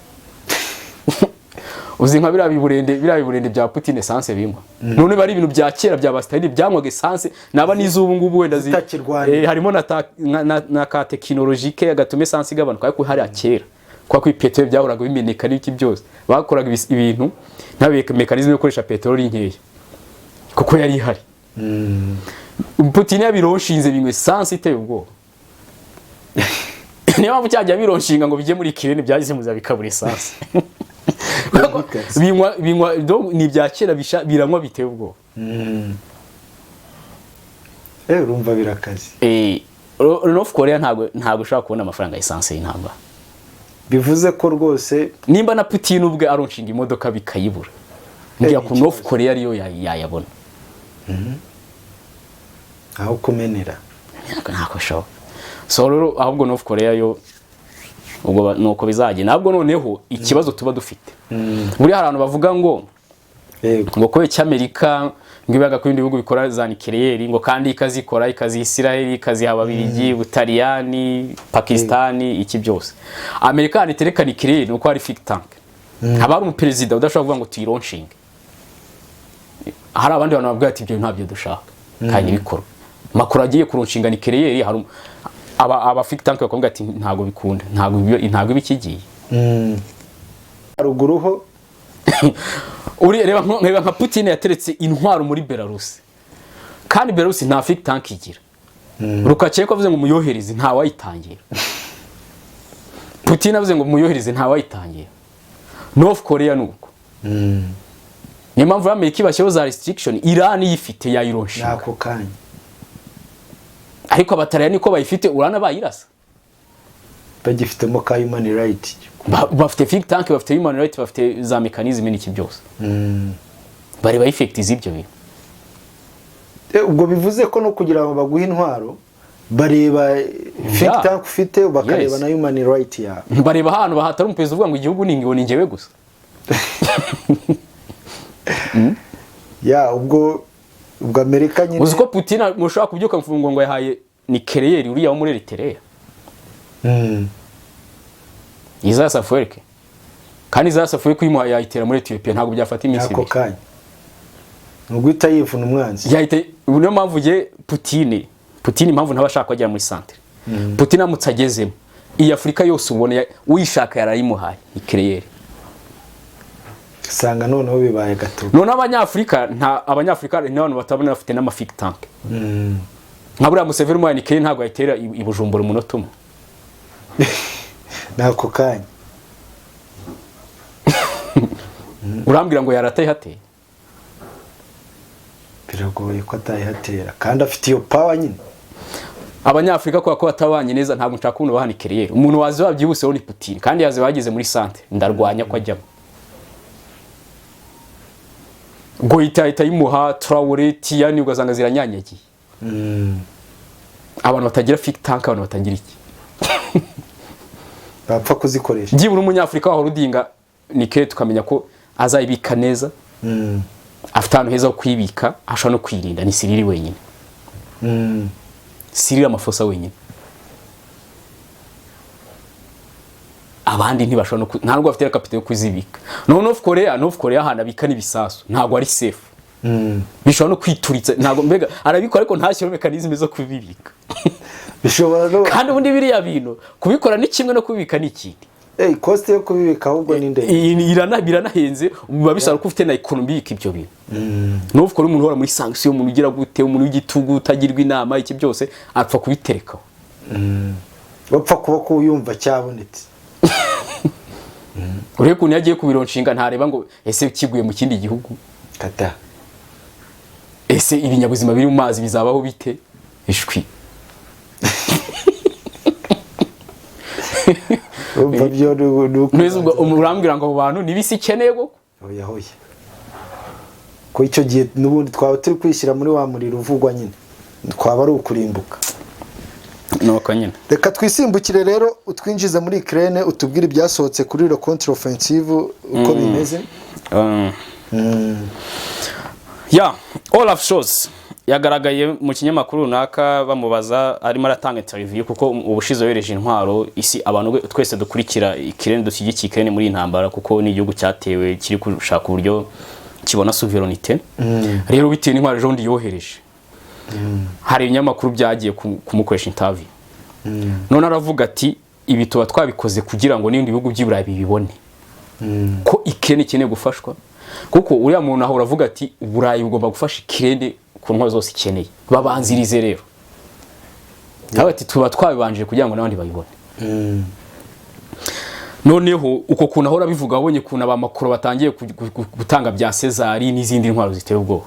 Uzi nka biriya biburende bya Putin essence binywa? None bari ibintu bya kera bya ba Stalin byanywaga essence, naba n'iz'ubu ngubu wenda Zitakirwanya. Harimo na ka technologique gatuma essence igabanuka, ariko hariya kera kwa kuri peteroli byahoraga bimeneka n'iki byose, bakoraga ibintu nta mécanisme yo gukoresha peteroli nkeya. Kuko yari ihari. Putin yabironshinze binywa essence iteye ubwoba. Niyo mpamvu cyajya bironshinga ngo bijye muri Ukraine, byageze muza bikabura essence. Binywa donc ni ibya kera, biranywa biteye ubwoba. Urumva birakaze. North Korea ntabwo ushobora kubona amafaranga ya essence y'intambara. Bivuze ko rwose Nimba na Putin ubwe aronshinga imodoka bikayibura, mbwira ko Ni North Korea ariyo yayabona. Aho kumenera. Ntabwo bishoboka. So rero ahubwo North Korea yo ubwo nuko bizagenda. Ahubwo noneho ikibazo tuba dufite, buriya hari abantu bavuga ngo ngo kubera icyo Amerika ngo ibaga ku bindi bihugu bikora za nucléaire, ngo kandi ikazikora, ikaziha Israel, ikaziha Ababiligi, Butaliyani, Pakistani, iki byose. Amerika ahantu itereka nucléaire ni uko hari think tank, haba hari umuperezida udashobora kuvuga ngo tuyironshinge. Hari abandi bantu bavuga ati ibyo ntabyo dushaka kandi bikorwa. Makuru agiye kuronshinga nucléaire, hari aba think tank bakavuga ati ntabwo bikunda, ntabwo iba ikigiye. Haruguru ho. Uri reba nka Putin yateretse intwaro muri Belarus, kandi Belarus nta think tank igira. Lukashenko avuze ngo muyohereze, nta wayitangira. Putin avuze ngo muyohereze, nta wayitangira. North Korea nuko. Niyo mpamvu Amerika ibashyiraho za restriction. Iran yifite yayironshinga N'ako kanya. Ariko abataliyani ko bayifite, urana bayirasa. Bagifitemo ka human right. Bafite think tank, bafite human right, bafite za mechanism n'iki byose, bareba effect z'ibyo bintu. Ubwo bivuze ko no kugira ngo baguhe intwaro bareba think tank ufite, bakareba na human right yawe. Bareba ahantu bahatari umuperezida uvuga ngo igihugu ni ngo ni njyewe gusa. Ya, ubwo Amerika nyine. Uzi ko Putin mushobora kubyuka mfungo ngo yahaye nucléaire uriya wo muri Eritrea, Isaias Afwerki. Kandi Isaias Afwerki uyimuhaye yayitera muri Ethiopia, ntabwo byafata iminsi Ako 2. kanya ni uguhita yivuna umwanzi. Yahita. Niyo mpamvu nge Putin impamvu ntaba ashaka ko agera muri centre. Putin amutse agezemo, iyi Afurika yose ubona uyishaka yarayimuhaye nucléaire. Usanga noneho bibaye gatogo. Noneho Abanyafurika, nta Abanyafurika ni abantu batabona bafite n'ama think tank. Nka buriya Museveni umuhaye nucléaire ntabwo yayitera i Bujumbura umunota umwe. N'ako kanya. Urambwira ngo yaratayihateye? Biragoye ko atayihatera kandi afite iyo power nyine. Abanyafurika kubera ko batabanye neza, ntabwo nshaka kubona baha nucléaire. Umuntu wazi wabyibuseho ni Putin, kandi yazi bageze muri centre ndarwanya ko ajyamo. Goita ahita yimuha, Traore, Tiani, ugasanga ziranyanyagiye. Abantu batagira think tank, abantu batagira iki. Bapfa kuzikoresha. Byibura Umunyafurika wahora udinga nucléaire, tukamenya ko azayibika neza, afite ahantu heza ho kuyibika, ashobora no kwirinda, ni Cyril wenyine. Cyril Ramaphosa wenyine. Abandi ntibashobora no nta nubwo bafite capital yo kuzibika. No North Korea ahantu abika n'ibisasu ntabwo ari safe. Bishobora no kwituritsa. Ntabwo mbega arabikora, ariko ntashyiraho mécanisme zo kubibika. Bishobora no Kandi ubundi biriya bintu kubikora ni kimwe, no kubibika ni ikindi. Cost yo kubibika ahubwo ni ndende. Biranahenze, biba bisaba ko ufite na economy ibika ibyo bintu. North Korea, umuntu uhora muri sanction, umuntu ugira gute, umuntu w'igitugu utagirwa inama, iki byose apfa kubiterekaho. Bapfa kuba ko uyumva cyabonetse. Urebe ukuntu iyo agiye kubironshinga ntareba ngo ese kiguye mu kindi gihugu, Kata. ese ibinyabuzima biri mu mazi bizabaho bite? Ishwi. Urumva byo ni uko. Neza, ubwo urambwira ngo abo bantu nibisi ikeneye koko? Oya hoya, ko icyo gihe n'ubundi twaba turi kwishyira muri wa muriro uvugwa nyine, twaba ari ukurimbuka. Nuko nyine. Reka twisimbukire rero, utwinjize muri Ukraine, utubwire ibyasohotse kuri ro contre offensive uko bimeze. Ya, Olaf Scholz yagaragaye mu kinyamakuru runaka bamubaza, arimo aratanga interview, kuko ubushize yohereje intwaro isi. Abantu twese dukurikira Ukraine, dushyigikiye Ukraine muri iyi ntambara, kuko ni igihugu cyatewe kiri gushaka uburyo kibona souveraineté. Rero bitewe n'intwaro ejo bundi yohereje, hari ibinyamakuru byagiye kumukoresha interview. None aravuga ati ibi tuba twabikoze kugira ngo n'ibindi bihugu by'i Burayi bibibone ko Ukraine ikeneye gufashwa. Kuko uriya muntu ahora avuga ati Uburayi bugomba gufasha Ukraine ku ntwaro zose ikeneye, babanzirize rero. Nawe ati tuba twabibanjije kugira ngo n'abandi babibone. Noneho uko kuntu ahora abivuga, abonye ukuntu abamakuru batangiye gutanga bya Caesar n'izindi ntwaro ziteye ubwoba.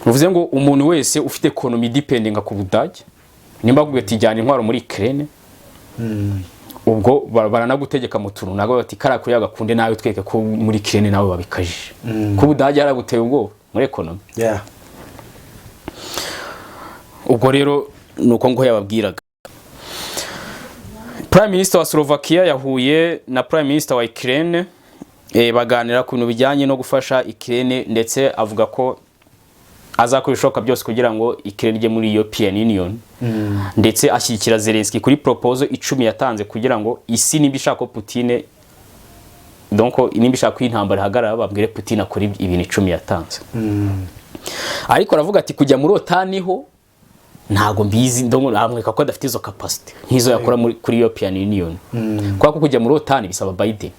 Bivuze ngo umuntu wese ufite economy depending ku Budage, nimba akubwiye ati jyana intwaro muri Ukraine, ubwo baranagutegeka mu tuntu ntabwo bati kariya kuriya gakunde, nawe tweke ko muri Ukraine nawe babikajije, ko Ubudage yaraguteye ubwoba muri economy. Ubwo rero ni uko ngo yababwiraga. Prime Minister wa Slovakia yahuye na Prime Minister wa Ukraine, baganira ku bintu bijyanye no gufasha Ukraine, ndetse avuga ko azakora ibishoboka byose kugira ngo Ukraine ijye muri European Union, ndetse ashyigikira Zelensky kuri proposal 10 yatanze kugira ngo isi, nimba ishaka ko Putin, donc nimba ishaka ko intambara ihagarara, babwire Putin akora ibintu 10 yatanze. Ariko aravuga ati kujya muri OTAN ho ntago mbizi, ndongo amwereka ko adafite izo capacity nk'izo yakora kuri European Union, kubera ko kujya muri OTAN bisaba Biden.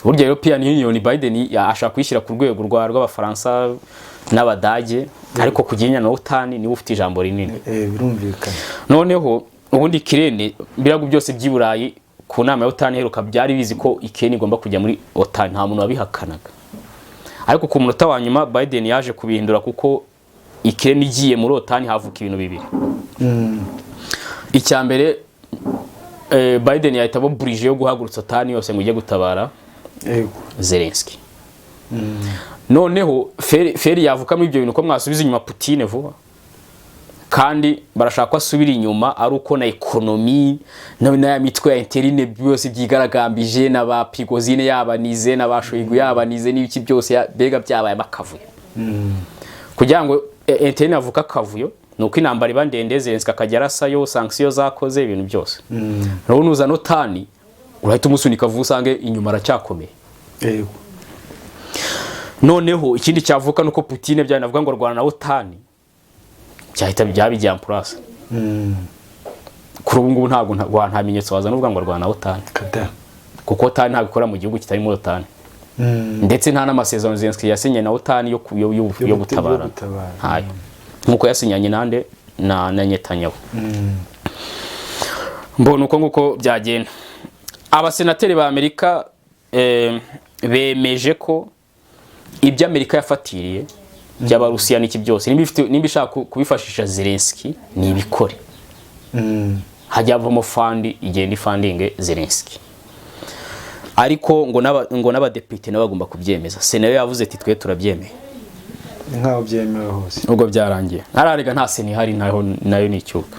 Burya European Union Biden ashaka kuyishyira ku rwego rw'Abafaransa n'Abadage, ariko kujya na OTAN niwe ufite ijambo rinini. Birumvikana. Noneho ubundi Ukraine, ibihugu byose by'i Burayi ku nama ya OTAN iheruka byari bizi ko Ukraine igomba kujya muri OTAN, nta muntu wabihakanaga. Ariko ku munota wa nyuma Biden yaje kubihindura, kuko Ukraine igiye muri OTAN havuka ibintu bibiri. Icya mbere, Biden yahita aba obligé yo guhagurutsa OTAN yose ngo ijye gutabara Zelensky. Noneho feri yavukamo ibyo bintu ko mwasubiza inyuma Putin vuba, kandi barashaka ko asubira inyuma ari uko na economy na ya mitwe ya interne byose byigaragambije, na ba Prigozhin yabanize, na ba Shoigu yabanize, n'ibiki byose mbega byabaye akavuyo. Kugira ngo interne avuka akavuyo ni uko intambara iba ndende, Zelensky akajya arasayo, sanction zakoze ibintu byose. Rero nuza OTAN urahita umusunika vuba, usange inyuma aracyakomeye. Noneho ikindi cyavuka nuko Putin bya navuga ngo rwana na OTAN byahita byaba en place. Kuri ubu ngubu ntabwo nta bimenyetso wazana uvuga ngo rwana na OTAN, Kada. kuko OTAN ntabwo ikora mu gihugu kitari muri OTAN, ndetse nta n'amasezerano Zelensky yasinye na OTAN yo ku- yo, yo, yo gutabara. Yo gutabara. Ntayo, nkuko yasinyanye nande na Netanyahu. Mbona uko nguko byagenda. Abasenateri ba Amerika bemeje ko ibyo Amerika yafatiriye by'Abarusiya n'iki byose, nimba ishaka kubifashisha Zelensky, nibikore, hajya havamo fund igenda ifundinge Zelensky. Ariko ngo n'abadepite nabo bagomba kubyemeza. Sena yo yavuze ati twe turabyemeye. Ni nkaho byemewe hose. Ubwo byarangiye, ntararega, nta sena ihari naho nayo ni icyuka.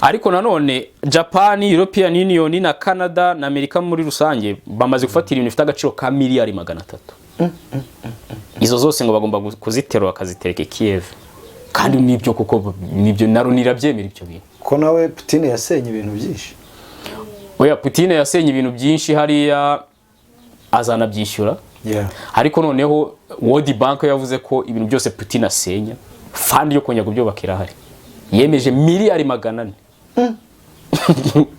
Ariko nanone Japan, European Union na Canada na Amerika muri rusange bamaze gufatira ibintu bifite agaciro ka miliyari 300. Izo zose ngo bagomba kuziterura bakazitereka i Kiev, kandi nibyo, kuko nibyo na Loni irabyemera ibyo bintu. Ko nawe Putin yasenye ibintu byinshi. Oya, Putin yasenye ibintu byinshi hariya, azanabyishyura. Ariko noneho World Bank yavuze ko ibintu byose Putin asenya, fund yo kongera kubyubaka irahari. Yemeje miliyari 400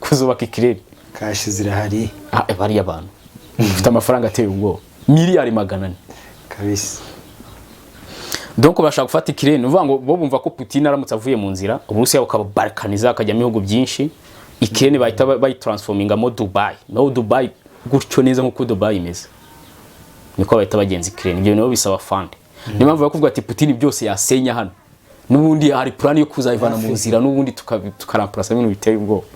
kuzubaka Ukraine. Cash zirahari. Ah, bariya abantu bafite amafaranga ateye ubwoba, miliyari 400. Kabisa. Donc bashaka gufata Ukraine, ni ukuvuga ngo bo bumva ko Putin aramutse avuye mu nzira, Uburusiya bukaba balkaniza, hakajyamo ibihugu byinshi, Ukraine bahita bayitransformingamo Dubai. Naho Dubai gutyo neza nk'uko Dubai imeze, niko bahita bagenza Ukraine. Ibyo nabo bisaba fund. Niyo mpamvu bakuvuga ati Putin byose yasenya hano, n'ubundi hari plan yo kuzayivana mu nzira, n'ubundi tukaramplasa ibintu biteye ubwoba.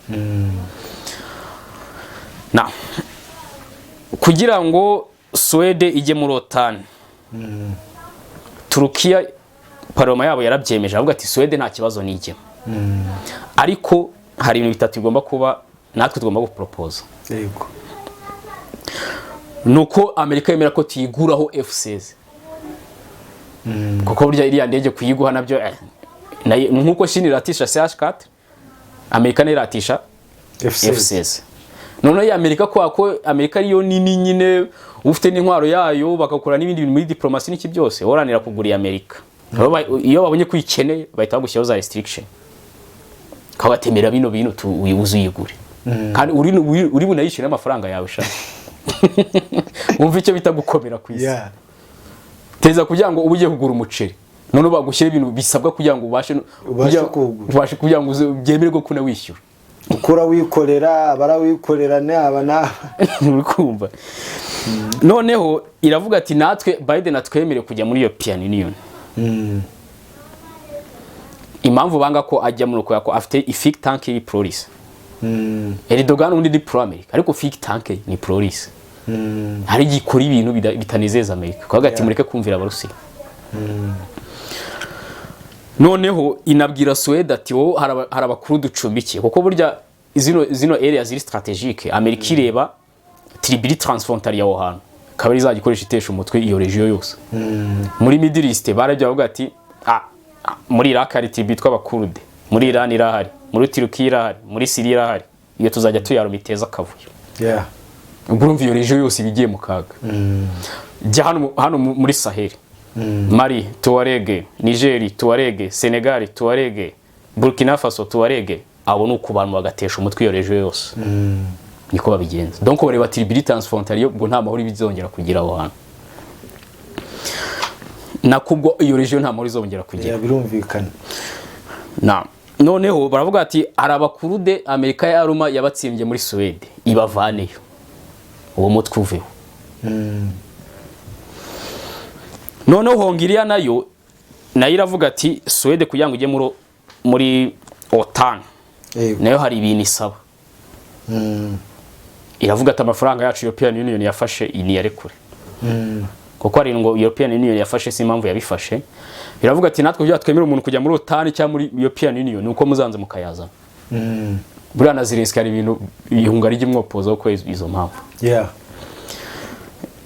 Na kugira ngo Suwede ijye muri OTAN, Turukiya parlement yabo yarabyemeje, avuga ati Suwede nta kibazo nijyemo, ariko hari ibintu bitatu bigomba kuba, natwe tugomba guporopoza. Nuko Amerika yemera ko tuyiguraho F16, kuko burya iriya ndege kuyiguha nabyo nkuko Chine iratisha CH4, Amerika nayo iratisha F16. F16. Noneho iyi Amerika, kwa ko Amerika ariyo nini nyine, ufite n'intwaro yayo, bagakora n'ibindi bintu muri diplomasi n'iki byose, woranira kugura iyi Amerika. Rero iyo babonye ko uyikeneye bahita bagushyiraho za restriction, kabatemera bino bintu uze uyigure, kandi uri bunayishyure n'amafaranga yawe sha. Wumva icyo bita gukomera ku isi. Teza kugira ngo ube ugiye kugura umuceri, none bagushyire ibintu bisabwa kugira ngo ubashe Ubashe kuwugura. Ubashe kugira ngo byemererwe ko unawishyura. Ukura wikorera, abarawikorera n'aba n'aba. Uri kumva? Noneho iravuga ati: "Natwe Biden atwemerere kujya muri European Union." Impamvu banga ko ajya muri uko, ko afite think tank iri pro-Russe. Erdogan undi ni pro America, ariko think tank ni pro-Russe. Hari igihe ikora ibintu bitanezeza Amerika, kavuga ati: "Mureke kumvira Abarusiya." Noneho inabwira Suwede ati: "Wowe hari abakuru ducumbikiye," kuko burya zino area ziri stratégique, Amerika ireba tribu transfrontalier aho hantu, akaba ari izajya ikoresha itesha umutwe iyo region yose. Muri Middle East barabyo bavuga ati: "Ah, ah, muri Iraq hari tribu yitwa Abakurde, muri Iran irahari, muri Turukiya irahari, muri Syria irahari, iyo tuzajya tuyaruma iteza akavuyo." Ubwo urumva iyo region yose iba igiye mu kaga. Jya hano muri Sahel: Mali Tuareg, Niger Tuareg, Senegal Tuareg, Burkina Faso Tuareg. Abo ni uku bantu bagatesha umutwe iyo region yose. Niko babigenza. Donc bareba tribu transfrontalier, ubwo nta mahoro bizongera kugira aho hantu, nakubwo iyo region nta mahoro izongera kugira. Yeah, birumvikana. Na noneho baravuga ati: "Hari Abakurude Amerika ya Ruma yabatsimbye muri Suwede, ibavaneyo, uwo mutwe uveho." Noneho Hongiriya nayo iravuga ati: "Suwede kugira ngo ujye muri OTAN, nayo hari ibintu isaba." Iravuga ati: "Amafaranga yacu European Union yafashe niyarekure." Kuko hari ngo European Union yafashe, si impamvu yabifashe. Iravuga ati: "Natwe kugira twemere umuntu kujya muri OTAN cyangwa muri European Union, ni uko muzanze mukayazana." Buriya na Zelensky hari ibintu ihunga rijya imwopozaho ko izo mpamvu.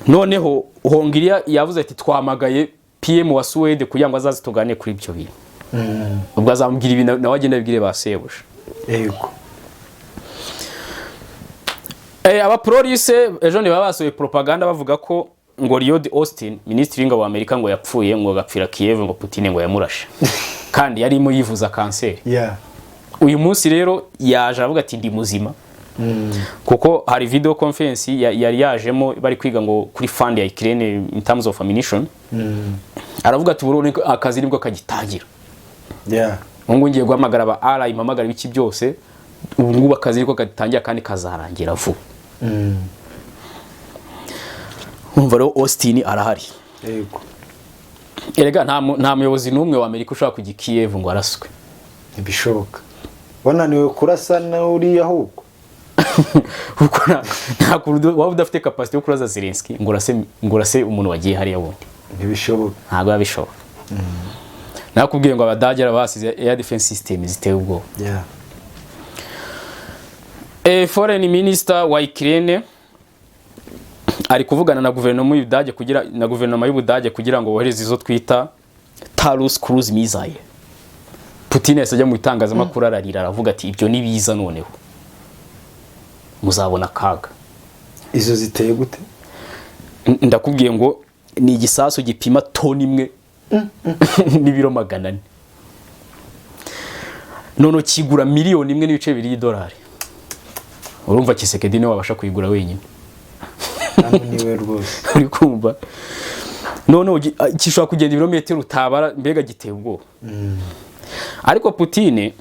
Noneho Hongiriya yavuze ati: "Twamagaye PM wa Suwede kugira ngo azaze tugane kuri ibyo bintu." Ubwo azamubwira ibintu, nawe agenda abibwire ba sebuja. Abapolisi ejo ntibaba basohoye propaganda bavuga ko ngo Lloyd Austin, minisitiri w'ingabo wa Amerika, ngo yapfuye, ngo agapfira Kiev, ngo Putin ngo yamurashe kandi yarimo yivuza kanseri. Uyu munsi rero yaje aravuga ati: "Ndi muzima," kuko hari video conference yari yajemo bari kwiga ngo kuri fund ya Ukraine in terms of ammunition. Aravuga ati: "Ubu akazi nibwo kagitangira. Ubu ngubu ngiye guhamagara aba ally, mpamagara ibiki byose, ubu ngubu akazi nibwo kagitangira kandi kazarangira vuba." Urumva rero Austin arahari. Erega nta muyobozi n'umwe wa Amerika ushobora kujya i Kiev ngo araswe. Ntibishoboka, wananiwe kurasa n'uriya ahubwo. Kuko nta kuntu waba udafite capacity yo kurasa Zelensky ngo urase umuntu wagiye hariya wundi. Ntibishoboka. Ntabwo biba bishoboka. Nakubwiye ngo Abadage basize air defense system ziteye ubwoba. Foreign minister wa Ukraine ari kuvugana na guverinoma y'Ubudage kugira na guverinoma y'Ubudage kugira ngo bohereze izo twita Taurus cruise missile. Putin yahise ajya mu itangazamakuru ararira, aravuga ati: "Ibyo ni biza noneho muzabona akaga." Izo ziteye gute? Ndakubwiye ngo ni igisasu gipima toni 1 n'ibiro 400, none kigura miliyoni 1.2 y'idolari. Urumva Tshisekedi niwe wabasha kuyigura wenyine. Hano niwe rwose. Uri kumva? Noneho gishobora kugenda ibirometero utabara, mbega giteye ubwoba. Ariko Putine,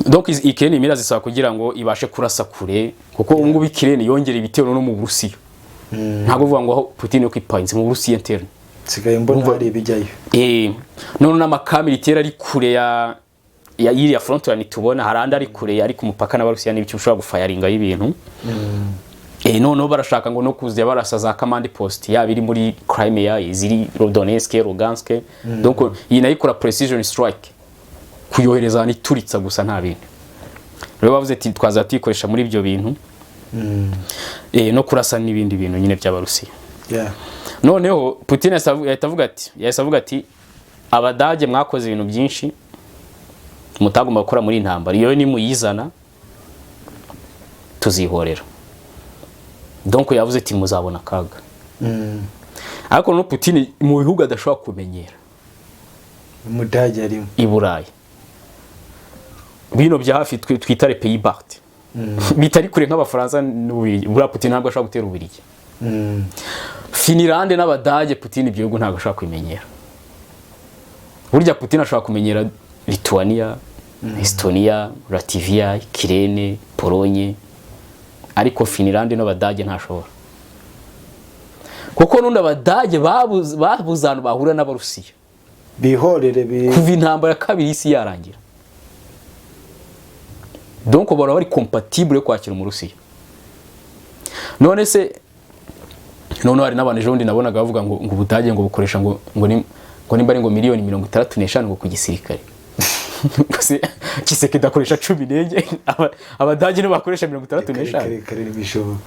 donc Ukraine imira zisaba kugira ngo ibashe kurasa kure, kuko ubu ngubu Ukraine yongera ibitero no mu Burusiya. Ntabwo uvuga ngo aho Putin yo kwipayinze mu Burusiya interne. Nsigaye mbona hari ibijyayo. None n'amaka militaire ari kure ya iriya front line tubona, hari andi ari kure, ari ku mupaka n'Abarusiya n'ibiki, ushobora gufayaringa y'ibintu. Noneho barashaka ngo no kuza barasa za command post, yaba iri muri Crimea, iziri Donetsk, Lugansk. Donc iyi nayo ikora precision strike, kuyohereza ahantu ituritsa gusa, nta bintu. Rero bavuze ati: "Twaza tuyikoresha muri ibyo bintu no kurasa n'ibindi bintu nyine by'Abarusiya." Noneho Putin yahise avuga ati: "Abadage mwakoze ibintu byinshi mutagomba gukora muri iyi ntambara, iyo nimuyizana tuzihorera." Donc yavuze ati: "Muzabona akaga." Ariko no Putin mu bihugu adashobora kumenyera, Umudage arimo. I Burayi bino bya hafi twita les pays baltes. Bitari kure nk'Abafaransa n'Ububiligi, buriya Putin ntabwo ashobora gutera Ububiligi. Finilande n'Abadage, Putin ibyo bihugu ntabwo ashobora kubimenyera. Burya Putin ashobora kumenyera Lituania, Estonia, Latvia, Ukraine, Polonye, ariko Finilande n'Abadage ntashobora, kuko n'undi Abadage babuze ahantu bahurira n'Abarusiya. Bihorere bi. Kuva intambara ya kabiri y'isi yarangira, donc bahora bari compatible yo kwakira Umurusiya. None se noneho hari n'abantu ejo bundi nabonaga bavuga ngo Ubudage ngo bukoresha ngo nimba ari ngo miliyoni 65 ngo ku gisirikare. Se Tshisekedi akoresha 14, Abadage nibo bakoresha 65. Kare kare, ntibishoboka.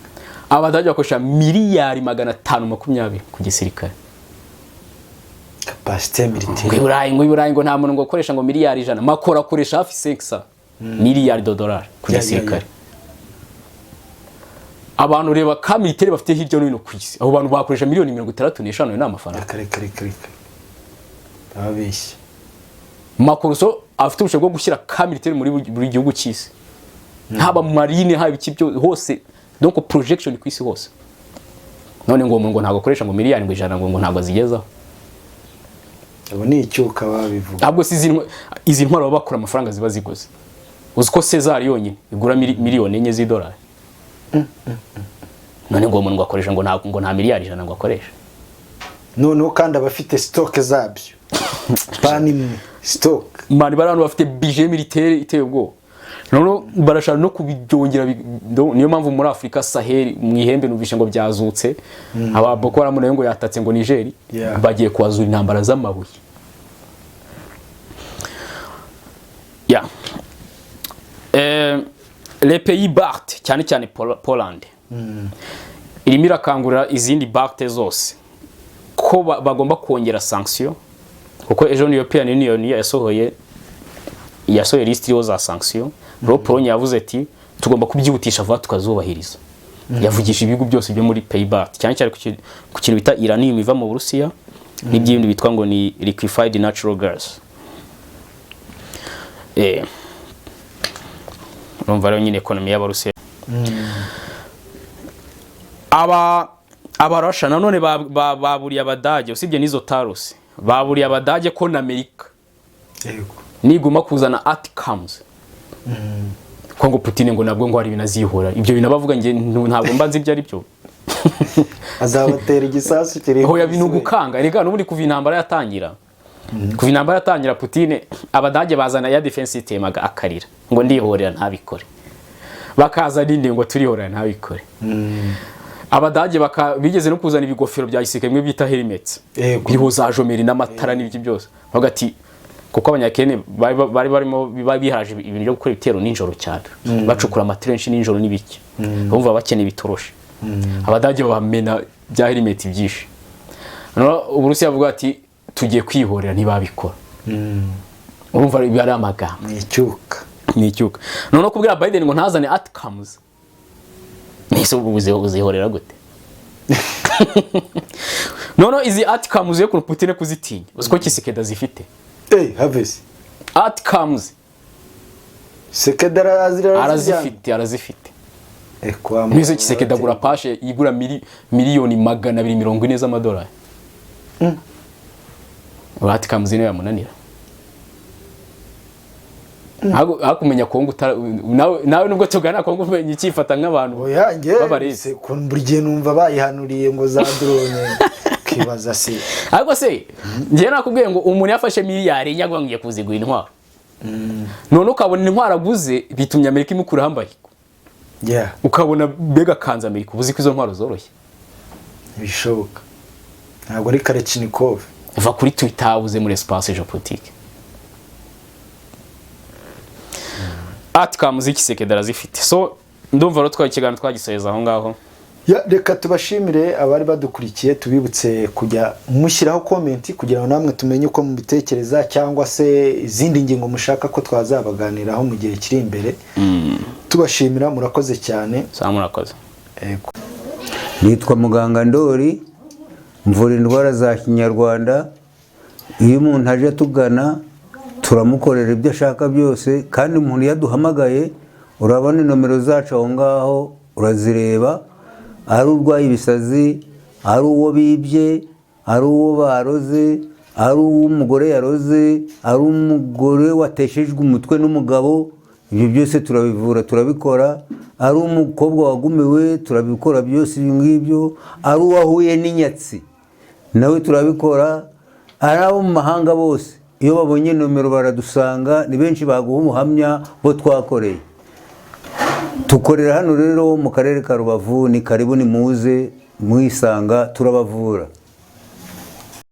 Abadage bakoresha miliyari 520 ku gisirikare. Capacité militaire. Ngo i Burayi ngo nta muntu ngo ukoresha ngo miliyari 100. Macron akoresha hafi 500 miliyari de dolari ku gisirikare. Abantu reba ka militaire bafite hirya no hino ku isi, abo bantu bakoresha miliyoni 65, ni amafaranga. Kare kare kare kare, babeshya. Macron so afite ubushobozi bwo gushyira ka militaire muri buri gihugu cy'isi, haba mu marine, haba iki byo hose, donc projection ku isi hose. None ngo uwo muntu ngo ntabwo akoresha ngo miliyari ngo 100, ngo ntabwo azigezaho. Abo ni icyuka babivuga. Ntabwo si izi ntwaro baba bakura amafaranga ziba ziguze. Uzi ko Caesar yonyine igura miliyoni 4 z'idolari? None ngo uwo muntu ngo akoresha ngo nta miliyari 100 ngo akoresha. Noneho kandi abafite stock zabyo pani imwe stock. Man, bari abantu bafite budget militaire iteye ubwoba. Noneho barashaka no kubyongera, niyo mpamvu muri Afurika, Sahel, mu ihembe numvishe ngo byazutse. Aba Boko Haram nayo ngo yatatse ngo Niger. Bagiye kuhazura intambara z'amabuye ya les pays Baltes, cyane cyane Poland irimo irakangurira izindi Baltes zose ko bagomba kongera sanction, kuko ejo European Union yasohoye liste iriho za sanction. Rero Pologne yavuze ati tugomba kubyihutisha vuba tukazubahiriza. Yavugisha ibihugu byose byo muri pays Baltes, cyane cyane ku kintu bita uranium iva mu Burusiya n'ibyindi bitwa ngo ni liquefied natural gas. Urumva rero nyine economy y'Abarusiya. Aba Abarasha nanone baburiye Abadage, usibye n'izo Taurus, baburiye Abadage ko na Amerika niguma kuzana ATACMS, ko ngo Putin ngo nabwo ngo hari ibintu azihora. Ibyo bintu abavuga nge ntabwo mba nzi ibyo ari byo. Azabatera igisasu kiri. Hoya, bintu gukanga rega. N'ubundi kuva intambara yatangira, Putin, Abadage bazana ya defense system akarira ngo ndihorera ntabikore, bakaza nindi ngo turihorera ntabikore. Abadage bigeze no kuzana ibigofero bya gisirikare bimwe bita helmets, biriho za jumelles n'amatara n'ibiki byose, bavuga ati kuko Abanyakene bari barimo bari biharaje ibintu byo gukora ibitero nijoro cyane, bacukura amatrench nijoro n'ibiki, bumva bakeneye ibitoroshi. Abadage bamena bya helmet byinshi. Noneho Uburusiya buvuga ati tugiye kwihorera, ntibabikora. Urumva ibi ari amagambo. Ni icyuka. Ni icyuka. Noneho kubwira Biden ngo ntazane ATACMS, nese ubu uzihorera gute? Noneho izi ATACMS yo kuntu Putin kuzitinya, uzi ko Tshisekedi azifite? Havesi. ATACMS. Sekedi arazira. Arazifite, arazifite. Kwa Mwese Tshisekedi agura Apache igura miliyoni 240 z'amadolari. ATACMS niyo yamunanira? Ntabwo kumenya Kongo nawe nubwo tugana Kongo, umenya icyifata nk'abantu Oya, nge b'abarezi. Se, ko buri gihe numva bayihanuriye ngo za drone, kibaza se. Ariko se njyewe nakubwiye ngo umuntu yafashe miliyari 4 ngo ngiye kuzigura intwaro, none ukabona intwaro aguze bitumye Amerika imukuraho ambariko. Ukabona mbega kanze Amerika, uba uzi ko izo ntwaro zoroshye. Ntibishoboka, ntabwo ari Kalachnikov. Va kuri Twitter uze muri espace géopolitique. ATACMS Tshisekedi arazifite. So ndumva rero twaye ikiganiro twagisoheza aho ngaho. Ya, reka tubashimire abari badukurikiye, tubibutse kujya mushyiraho comment kugira ngo namwe tumenye uko mubitekereza, cyangwa se izindi ngingo mushaka ko twazabaganiraho mu gihe kiri imbere. Tubashimira, murakoze cyane. Sawa, murakoze. Yego. Nitwa muganga Ndori, mvura indwara za kinyarwanda. Iyo umuntu aje atugana turamukorera ibyo ashaka byose, kandi umuntu iyo aduhamagaye Urabona nomero zacu aho ngaho, urazireba. Ari urwaye ibisazi, ari uwo bibye, ari uwo baroze, ari uw'umugore yaroze, ari umugore wateshejwe umutwe n'umugabo, ibyo byose turabivura, turabikora. Ari umukobwa wagumiwe, turabikora byose ibyo ngibyo. Ari uwahuye n'inyatsi, nawe turabikora. Ari abo mu mahanga bose, iyo babonye nomero baradusanga, ni benshi baguha ubuhamya bo twakoreye. Tukorera hano rero mu karere ka Rubavu. Ni karibu, ni muze mwisanga, turabavura.